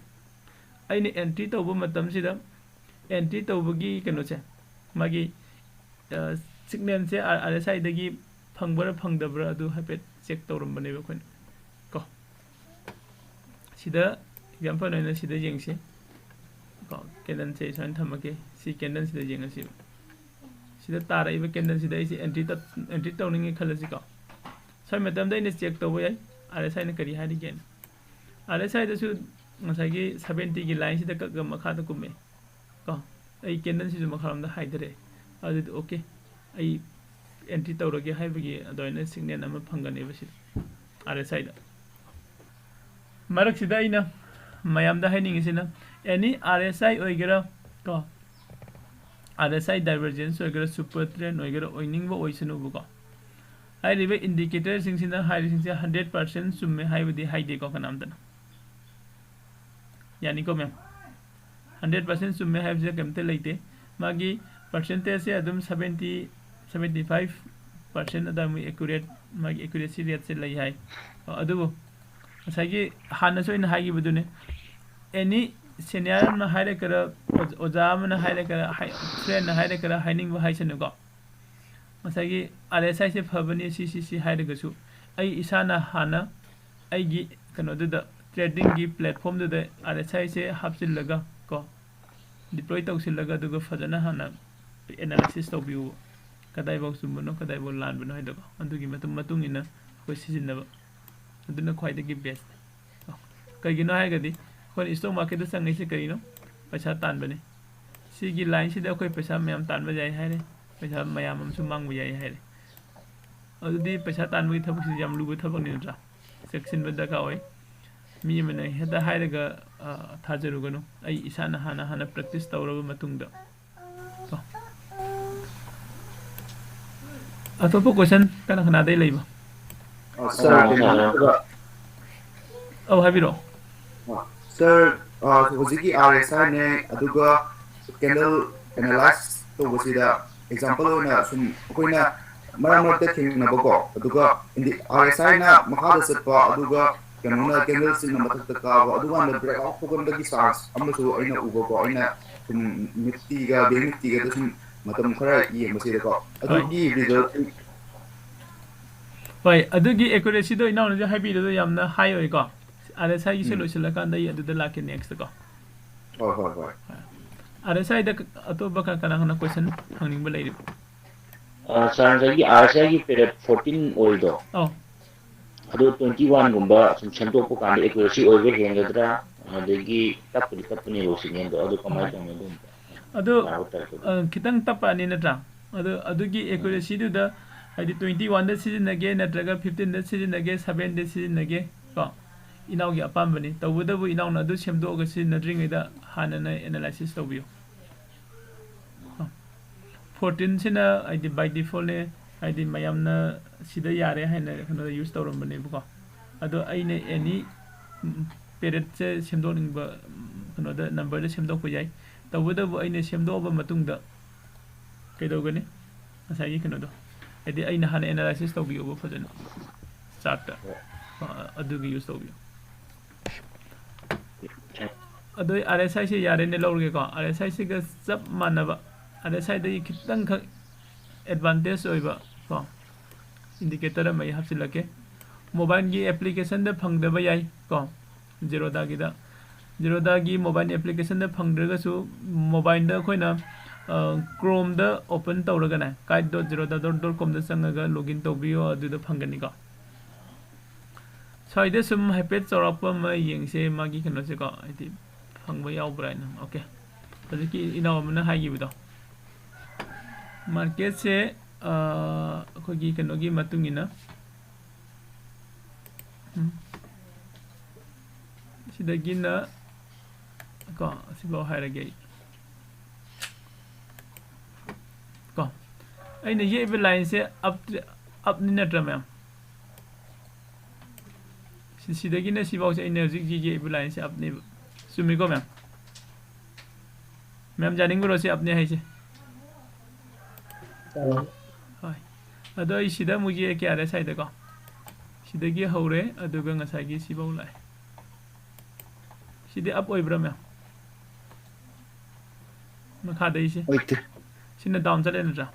ꯑꯩꯅ entry ꯇꯧꯕ ꯃꯇꯝꯁꯤꯗ, entry ꯇꯧꯕꯒꯤ ꯀꯩꯅꯣꯁꯦ, ꯃꯥꯒꯤ, ꯑ, signal say R-, R S I ꯗꯒꯤ ꯐꯪꯕ꯭ꯔꯥ ꯐꯪꯗꯕ꯭ꯔꯥ ꯑꯗꯨ ꯍꯥꯏꯐꯦꯠ check ꯇꯧꯔꯝꯕꯅꯦꯕ ꯑꯩꯈꯣꯏꯅ ꯀꯣ꯫ ꯁꯤꯗ example ꯑꯣꯏꯅ ꯁꯤꯗ ꯌꯦꯡꯁꯤ ꯀꯣ, candle ꯁꯦ ꯁꯨꯃꯥꯏꯅ ꯊꯝꯃꯒꯦ, ꯁꯤ candle ꯁꯤꯗ ꯌꯦꯡꯉꯁꯤꯕ꯫ ꯁꯤꯗ ꯇꯥꯔꯛꯏꯕ candle ꯁꯤꯗ ꯑꯩꯁꯦ entry ꯇ-, entry ꯇꯧꯅꯤꯡꯉꯦ ꯈꯜꯂꯁꯤꯀꯣ꯫ ꯁ꯭ꯋꯥꯏ ꯃꯇꯝꯗ ꯑꯩꯅ check ꯇꯧꯕ ꯌꯥꯏ, R S I ꯅ ꯀꯔꯤ ꯍꯥꯏꯔꯤꯒꯦꯅ꯫ R S I ꯗꯁꯨ ꯉꯁꯥꯏꯒꯤ seventy ꯒꯤ line ꯁꯤꯗ ꯀꯛꯑꯒ ꯃꯈꯥꯗ ꯀꯨꯝꯃꯦ ꯀꯣ꯫ ꯑꯩ candle ꯁꯤꯁꯨ ꯃꯈꯥꯔꯣꯝꯗ ꯍꯥꯏꯊꯔꯛꯑꯦ, ꯑꯗꯨꯗꯤ okay, ꯑꯩ entry ꯇꯧꯔꯒꯦ ꯍꯥꯏꯕꯒꯤ ꯑꯗꯨꯃꯥꯏꯅ signal ꯑꯃ ꯐꯪꯒꯅꯦꯕ ꯁꯤꯗ R S I ꯗ꯫ ꯃꯔꯛꯁꯤꯗ ꯑꯩꯅ ꯃꯌꯥꯝꯗ ꯍꯥꯏꯅꯤꯡꯉꯤꯁꯤꯅ, any R S I ꯑꯣꯏꯒꯦꯔꯥ ꯀꯣ, R S I divergence ꯑꯣꯏꯒꯦꯔꯥ, super trend ꯑꯣꯏꯒꯦꯔꯥ, ꯑꯣꯏꯅꯤꯡꯕ ꯑꯣꯏꯁꯅꯨꯕꯀꯣ, ꯍꯥꯏꯔꯤꯕ indicator ꯁꯤꯡꯁꯤꯅ ꯍꯥꯏꯔꯤꯁꯤꯡꯁꯦ hundred percent ꯆꯨꯝꯃꯦ ꯍꯥꯏꯕꯗꯤ ꯍꯥꯏꯗꯦꯀꯣ ꯀꯅꯥꯝꯇꯅ꯫ ꯌꯥꯅꯤꯀꯣ ma'am? Hundred percent ꯆꯨꯝꯃꯦ ꯍꯥꯏꯕꯁꯤꯗ ꯀꯩꯝꯇ ꯂꯩꯇꯦ꯫ ꯃꯥꯒꯤ percentage ꯁꯦ ꯑꯗꯨꯝ seventy, seventy five percent ꯑꯗꯥꯏꯃꯨꯛ accurate, ꯃꯥꯒꯤ accuracy rate ꯁꯦ ꯂꯩ ꯍꯥꯏ꯫ ꯑꯗꯨꯕꯨ ꯉꯁꯥꯏꯒꯤ ꯍꯥꯟꯅꯁꯨ ꯑꯩꯅ ꯍꯥꯏꯈꯤꯕꯗꯨꯅꯤ, any senior ꯑꯃꯅ ꯍꯥꯏꯔꯛꯀꯦꯔꯥ, ꯑꯣꯖꯥ ꯑꯃꯅ ꯍꯥꯏꯔꯛꯀꯦꯔꯥ, ꯍꯥꯏ-, friend ꯅ ꯍꯥꯏꯔꯛꯀꯦꯔꯥ, ꯍꯥꯏꯅꯤꯡꯕ ꯍꯥꯏꯁꯅꯨꯀꯣ, ꯉꯁꯥꯏꯒꯤ R S I ꯁꯦ ꯐꯕꯅꯤ, ꯁꯤ, ꯁꯤ, ꯁꯤ ꯍꯥꯏꯔꯒꯁꯨ, ꯑꯩ ꯏꯁꯥꯅ ꯍꯥꯟꯅ ꯑꯩꯒꯤ ꯀꯩꯅꯣꯗꯨꯗ, ꯇ꯭ꯔꯦꯗꯤꯡꯒꯤ ꯄ꯭ꯂꯦꯠꯐꯣꯝꯗꯨꯗ ꯑꯥꯔ ꯑꯦꯁ ꯑꯥꯏꯁꯦ ꯍꯥꯞꯆꯤꯜꯂꯒ ꯀꯣ, ꯗꯤꯄ꯭ꯂꯣꯏ ꯇꯧꯁꯤꯜꯂꯒ, ꯑꯗꯨꯒ ꯐꯖꯅ ꯍꯥꯟꯅ ꯑꯦꯅꯥꯂꯥꯏꯁꯤꯁ ꯇꯧꯕꯤꯌꯨ, ꯀꯗꯥꯏꯐꯥꯎ ꯆꯨꯝꯕꯅꯣ, ꯀꯗꯥꯏꯐꯥꯎ ꯂꯥꯟꯕꯅꯣ ꯍꯥꯏꯗꯣꯀꯣ꯫ ꯑꯗꯨꯒꯤ ꯃꯇꯨꯡ, ꯃꯇꯨꯡ ꯏꯟꯅ ꯑꯩꯈꯣꯏ ꯁꯤꯖꯤꯟꯅꯕ, ꯑꯗꯨꯅ ꯈ꯭ꯋꯥꯏꯗꯒꯤ ꯕꯦꯁꯅꯤ꯫ ꯀꯩꯒꯤꯅꯣ ꯍꯥꯏꯔꯒꯗꯤ, ꯑꯩꯈꯣꯏꯅ ꯏꯁꯇꯣꯛ ꯃꯥꯔꯀꯦꯠꯇ ꯆꯪꯉꯤꯁꯦ ꯀꯔꯤꯅꯣ? ꯄꯩꯁꯥ ꯇꯥꯟꯕꯅꯤ꯫ ꯁꯤꯒꯤ ꯂꯥꯏꯟꯁꯤꯗ ꯑꯩꯈꯣꯏ ꯄꯩꯁꯥ ꯃꯌꯥꯝ ꯇꯥꯟꯕ ꯌꯥꯏ ꯍꯥꯏꯔꯦ, ꯄꯩꯁꯥ ꯃꯌꯥꯝ ꯑꯃꯁꯨ ꯃꯥꯡꯕ ꯌꯥꯏ ꯍꯥꯏꯔꯦ꯫ ꯑꯗꯨꯗꯤ ꯄꯩꯁꯥ ꯇꯥꯟꯕꯒꯤ ꯊꯕꯛꯁꯤꯗꯤ ꯌꯥꯝ ꯂꯨꯕ ꯊꯕꯛꯅꯤ, ꯅꯠꯇ꯭ꯔꯥ? ꯆꯦꯛꯁꯤꯟꯕ ꯗꯔꯀꯥꯔ ꯑꯣꯏ꯫ ꯃꯤ ꯑꯃꯅ ꯍꯦꯛꯇ ꯍꯥꯏꯔꯒ, ꯑ, ꯊꯥꯖꯔꯨꯒꯅꯨ꯫ ꯑꯩ ꯏꯁꯥꯅ ꯍꯥꯟꯅ, ꯍꯥꯟꯅ ꯄ꯭ꯔꯦꯛꯇꯤꯁ ꯇꯧꯔꯕ ꯃꯇꯨꯡꯗ꯫ ꯀꯣ꯫ ꯑꯇꯣꯞꯄ ꯀꯣꯏꯁꯟ ꯀꯅꯥ ꯀꯅꯥꯗꯩ ꯂꯩꯕ? ꯑ, ꯁꯥꯔ, ꯑ, ꯀꯩꯅꯣ, ꯁꯥꯔ꯫ ꯑꯧ, ꯍꯥꯏꯕꯤꯔꯛꯑꯣ꯫ ꯑ, ꯁꯥꯔ, ꯑ, ꯍꯧꯖꯤꯛꯀꯤ ꯑꯥꯔ ꯑꯦꯁ ꯑꯥꯏꯅꯦ, ꯑꯗꯨꯒ ꯀꯦꯟꯗꯜ ꯑꯦꯅꯥꯂꯥꯏꯁ ꯇꯧꯕꯁꯤꯗ ꯑꯦꯛꯖꯥꯝꯄꯜ ꯑꯣꯏꯅ ꯁꯨꯝ ꯑꯩꯈꯣꯏꯅ ꯃꯔꯛ ꯃꯔꯛꯇ ꯊꯦꯡꯅꯕꯀꯣ, ꯑꯗꯨꯒ ꯑꯥꯔ ꯑꯦꯁ ꯑꯥꯏꯅ ꯃꯈꯥꯗ ꯆꯠꯄ, ꯑꯗꯨꯒ ꯀꯩꯅꯣꯅ ꯀꯦꯟꯗꯜꯁꯤꯡꯅ ꯃꯊꯛꯇ ꯀꯥꯕ, ꯑꯗꯨꯀꯥꯟꯗ ꯕ꯭ꯔꯦꯛꯑꯥꯎꯠ ꯊꯣꯛꯀꯟꯕꯒꯤ ꯆꯥꯟꯁ ꯑꯃꯁꯨ ꯑꯩꯅ ꯎꯕꯀꯣ꯫ ꯑꯩꯅ ꯁꯨꯝ ꯃꯤꯠꯇꯤꯒ, ꯕꯦꯡ ꯃꯤꯠꯇꯤꯒꯗ ꯁꯨꯝ ꯃꯇꯝ ꯈꯔ ꯌꯦꯡꯕꯁꯤꯗꯀꯣ, ꯍꯣꯏ꯫ ꯑꯗꯨꯒꯤ ꯔꯤꯖꯜ ꯍꯣꯏ, ꯑꯗꯨꯒꯤ ꯑꯦꯀꯨꯔꯦꯁꯤꯗꯣ ꯏꯅꯥꯎꯅꯁꯨ ꯍꯥꯏꯕꯤꯔꯤꯗꯣ ꯌꯥꯝꯅ ꯍꯥꯏ ꯑꯣꯏꯀꯣ꯫ ꯑꯥꯔ ꯑꯦꯁ ꯑꯥꯏꯒꯤꯁꯦ ꯎꯝ꯫ ꯂꯣꯏꯁꯤꯜꯂꯀꯥꯟꯗ ꯑꯩ ꯑꯗꯨꯗ ꯂꯥꯛꯀꯦ ꯅꯦꯛꯁꯇꯀꯣ꯫ ꯍꯣꯏ, ꯍꯣꯏ, ꯍꯣꯏ꯫ ꯑꯥꯔ ꯑꯦꯁ ꯑꯥꯏꯗ ꯑꯇꯣꯞꯄ ꯀ-, ꯀꯅꯥ ꯀꯅꯥ ꯀꯣꯏꯁꯟ ꯍꯪꯅꯤꯡꯕ ꯂꯩꯔꯤꯕ? ꯑ, ꯁꯥꯔ, ꯉꯁꯥꯏꯒꯤ ꯑꯥꯔ ꯑꯦꯁ ꯑꯥꯏꯒꯤ ꯄꯦꯔꯦꯠ ꯐꯣꯔꯇꯤꯟ ꯑꯣꯏꯗꯣ, ꯑꯧ꯫ ꯑꯗꯨ ꯇ꯭ꯋꯦꯟꯇꯤ ꯋꯥꯟꯒꯨꯝꯕ ꯁꯨꯝ ꯁꯦꯝꯗꯣꯛꯄ ꯀꯥꯟꯗ ꯑꯦꯀꯨꯔꯦꯁꯤ ꯑꯣꯏꯕ ꯍꯦꯟꯒꯗ꯭ꯔꯥ? ꯑꯗꯒꯤ ꯇꯞꯄꯗꯤ ꯇꯞꯄꯅꯦꯕ ꯁꯤꯛꯅꯦꯜꯗꯣ, ꯑꯗꯨ ꯀꯃꯥꯏꯅ ꯎꯝ꯫ ꯇꯧꯅꯤ ꯑꯗꯨꯝꯕ? ꯑꯗꯨ, ꯂꯥꯛꯄ ꯇꯥꯔꯒꯗꯤ꯫ ꯑ, ꯈꯤꯇꯪ ꯇꯞꯄꯛꯑꯅꯤ, ꯅꯠꯇ꯭ꯔꯥ? ꯑꯗꯨ, ꯑꯗꯨꯒꯤ ꯎꯝ꯫ ꯑꯦꯀꯨꯔꯦꯁꯤꯗꯨꯗ, ꯍꯥꯏꯗꯤ, ꯇ꯭ꯋꯦꯟꯇꯤ ꯋꯥꯟꯗ ꯁꯤꯖꯤꯟꯅꯒꯦ, ꯅꯠꯇ꯭ꯔꯒ ꯐꯤꯐꯇꯤꯟꯗ ꯁꯤꯖꯤꯟꯅꯒꯦ, ꯁꯚꯦꯟꯗ ꯁꯤꯖꯤꯟꯅꯒꯦ, ꯀꯣ? ꯏꯅꯥꯎꯒꯤ ꯑꯄꯥꯝꯕꯅꯤ꯫ ꯇꯧꯕꯇꯕꯨ ꯏꯅꯥꯎꯅ ꯑꯗꯨ ꯁꯦꯝꯗꯣꯛꯑꯒ ꯁꯤꯖꯤꯟꯅꯗ꯭ꯔꯤꯉꯩꯗ ꯍꯥꯟꯅꯅ ꯑꯦꯅꯥꯂꯥꯏꯁꯤꯁ ꯇꯧꯕꯤꯌꯨ꯫ ꯐꯣꯔꯇꯤꯟꯁꯤꯅ, ꯍꯥꯏꯗꯤ, by defaultꯅꯦ, ꯍꯥꯏꯗꯤ, ꯃꯌꯥꯝꯅ ꯁꯤꯗ ꯌꯥꯔꯦ ꯍꯥꯏꯅ ꯀꯩꯅꯣꯗ ꯌꯨꯁ ꯇꯧꯔꯝꯕꯅꯦꯕꯀꯣ꯫ ꯑꯗꯣ ꯑꯩꯅ ꯑꯦꯅꯤ, ꯎꯝ, ꯄꯦꯔꯦꯠꯁꯦ ꯁꯦꯝꯗꯣꯛꯅꯤꯡꯕ, ꯎꯝ, ꯀꯩꯅꯣꯗ, ꯅꯝꯕꯔꯗ ꯁꯦꯝꯗꯣꯛꯄ ꯌꯥꯏ꯫ ꯇꯧꯕꯇꯕꯨ ꯑꯩꯅ ꯁꯦꯝꯗꯣꯛꯑꯕ ꯃꯇꯨꯡꯗ ꯀꯩꯗꯧꯒꯅꯤ? ꯉꯁꯥꯏꯒꯤ ꯀꯩꯅꯣꯗꯣ, ꯍꯥꯏꯗꯤ, ꯑꯩꯅ ꯍꯥꯟꯅ ꯑꯦꯅꯥꯂꯥꯏꯁꯤꯁ ꯇꯧꯕꯤꯌꯣꯕ ꯐꯖꯅ, ꯆꯥꯔꯠꯇ꯫ ꯍꯣꯏ꯫ ꯑ, ꯑꯗꯨꯒꯤ ꯌꯨꯁ ꯇꯧꯕꯤꯌꯨ꯫ ꯑꯗꯣ ꯑꯥꯔ ꯑꯦꯁ ꯑꯥꯏꯁꯦ ꯌꯥꯔꯦꯅꯦ, ꯂꯧꯔꯒꯦꯀꯣ꯫ ꯑꯥꯔ ꯑꯦꯁ ꯑꯥꯏꯁꯤꯒ ꯆꯞ ꯃꯥꯟꯅꯕ, ꯑꯥꯔ ꯑꯦꯁ ꯑꯥꯏꯗꯒꯤ ꯈꯤꯇꯪꯈꯛ ꯑꯦꯗꯚꯥꯟꯇꯦꯖ ꯑꯣꯏꯕ ꯀꯣ, ꯏꯟꯗꯤꯀꯦꯇꯔ ꯑꯃ ꯑꯩ ꯍꯥꯞꯆꯤꯜꯂꯛꯀꯦ꯫ ꯃꯣꯕꯥꯏꯜꯒꯤ ꯑꯦꯄ꯭ꯂꯤꯀꯦꯁꯟꯗ ꯐꯪꯗꯕ ꯌꯥꯏ ꯀꯣ, ꯖꯤꯔꯣꯗꯥꯒꯤꯗ꯫ ꯖꯤꯔꯣꯗꯥꯒꯤ ꯃꯣꯕꯥꯏꯜ ꯑꯦꯄ꯭ꯂꯤꯀꯦꯁꯟꯗ ꯐꯪꯗ꯭ꯔꯒꯁꯨ, ꯃꯣꯕꯥꯏꯜꯗ ꯑꯩꯈꯣꯏꯅ ꯀ꯭ꯔꯣꯝꯗ ꯑꯣꯄꯟ ꯇꯧꯔꯒꯅꯦ, ꯀꯥꯏꯠ ꯗꯣꯠ ꯖꯤꯔꯣꯗꯥ ꯗꯣꯠ ꯀꯣꯝꯗ ꯆꯪꯉꯒ ꯂꯣꯒꯏꯟ ꯇꯧꯕꯤꯌꯣ, ꯑꯗꯨꯗ ꯐꯪꯒꯅꯤꯀꯣ꯫ ꯁ꯭ꯋꯥꯏꯗ ꯁꯨꯝ ꯍꯥꯏꯐꯦꯠ ꯆꯥꯎꯔꯥꯛꯄ ꯑꯃ ꯌꯦꯡꯁꯦ, ꯃꯥꯒꯤ ꯀꯩꯅꯣꯁꯦꯀꯣ, ꯍꯥꯏꯗꯤ ꯐꯪꯕ ꯌꯥꯎꯕ꯭ꯔꯥ ꯍꯥꯏꯅ꯫ ꯑꯣꯀꯦ, ꯍꯧꯖꯤꯛꯀꯤ ꯏꯅꯥꯎ ꯑꯃꯅ ꯍꯥꯏꯈꯤꯕꯗꯣ, ꯃꯥꯔꯀꯦꯠꯁꯦ ꯑꯩꯈꯣꯏꯒꯤ ꯀꯩꯅꯣꯒꯤ ꯃꯇꯨꯡ ꯏꯟꯅ, ꯎꯝ, ꯁꯤꯗꯒꯤꯅ ꯀꯣ, ꯑꯁꯤꯐꯥꯎ ꯍꯥꯏꯔꯒꯦ ꯑꯩ ꯀꯣ꯫ ꯑꯩꯅ ꯌꯦꯛꯏꯕ ꯂꯥꯏꯟꯁꯦ ꯑꯞ, ꯑꯞꯅꯤ ꯅꯠꯇ꯭ꯔꯥ ꯃꯌꯥꯝ? ꯁꯤ, ꯁꯤꯗꯒꯤꯅ ꯁꯤꯐꯥꯎꯁꯦ ꯑꯩꯅ ꯍꯧꯖꯤꯛ ꯍꯧꯖꯤꯛ ꯌꯦꯛꯏꯕ ꯂꯥꯏꯟꯁꯦ ꯑꯞꯅꯦꯕ꯫ ꯆꯨꯝꯃꯤꯀꯣ ꯃꯌꯥꯝ? ꯃꯌꯥꯝ ꯌꯥꯅꯤꯡꯕ꯭ꯔꯣ ꯁꯤ ꯑꯞꯅꯦ ꯍꯥꯏꯁꯦ? ꯍꯣꯏ꯫ ꯑꯗꯣ ꯑꯩ ꯁꯤꯗ ꯑꯃꯨꯛ ꯌꯦꯛꯑꯒꯦ, ꯑꯥꯔ ꯑꯦꯁ ꯑꯥꯏꯗꯀꯣ꯫ ꯁꯤꯗꯒꯤ ꯍꯧꯔꯦ, ꯑꯗꯨꯒ ꯉꯁꯥꯏꯒꯤ ꯁꯤꯐꯥꯎ ꯂꯥꯛꯑꯦ꯫ ꯁꯤꯗꯤ ꯑꯞ ꯑꯣꯏꯕ꯭ꯔꯥ ꯃꯌꯥꯝ? ꯃꯈꯥꯗꯩꯁꯦ꯫ ꯑꯣꯏꯗꯦ꯫ ꯁꯤꯅ ꯗꯥꯎꯟ ꯆꯠꯂꯦ ꯅꯠꯇ꯭ꯔꯥ?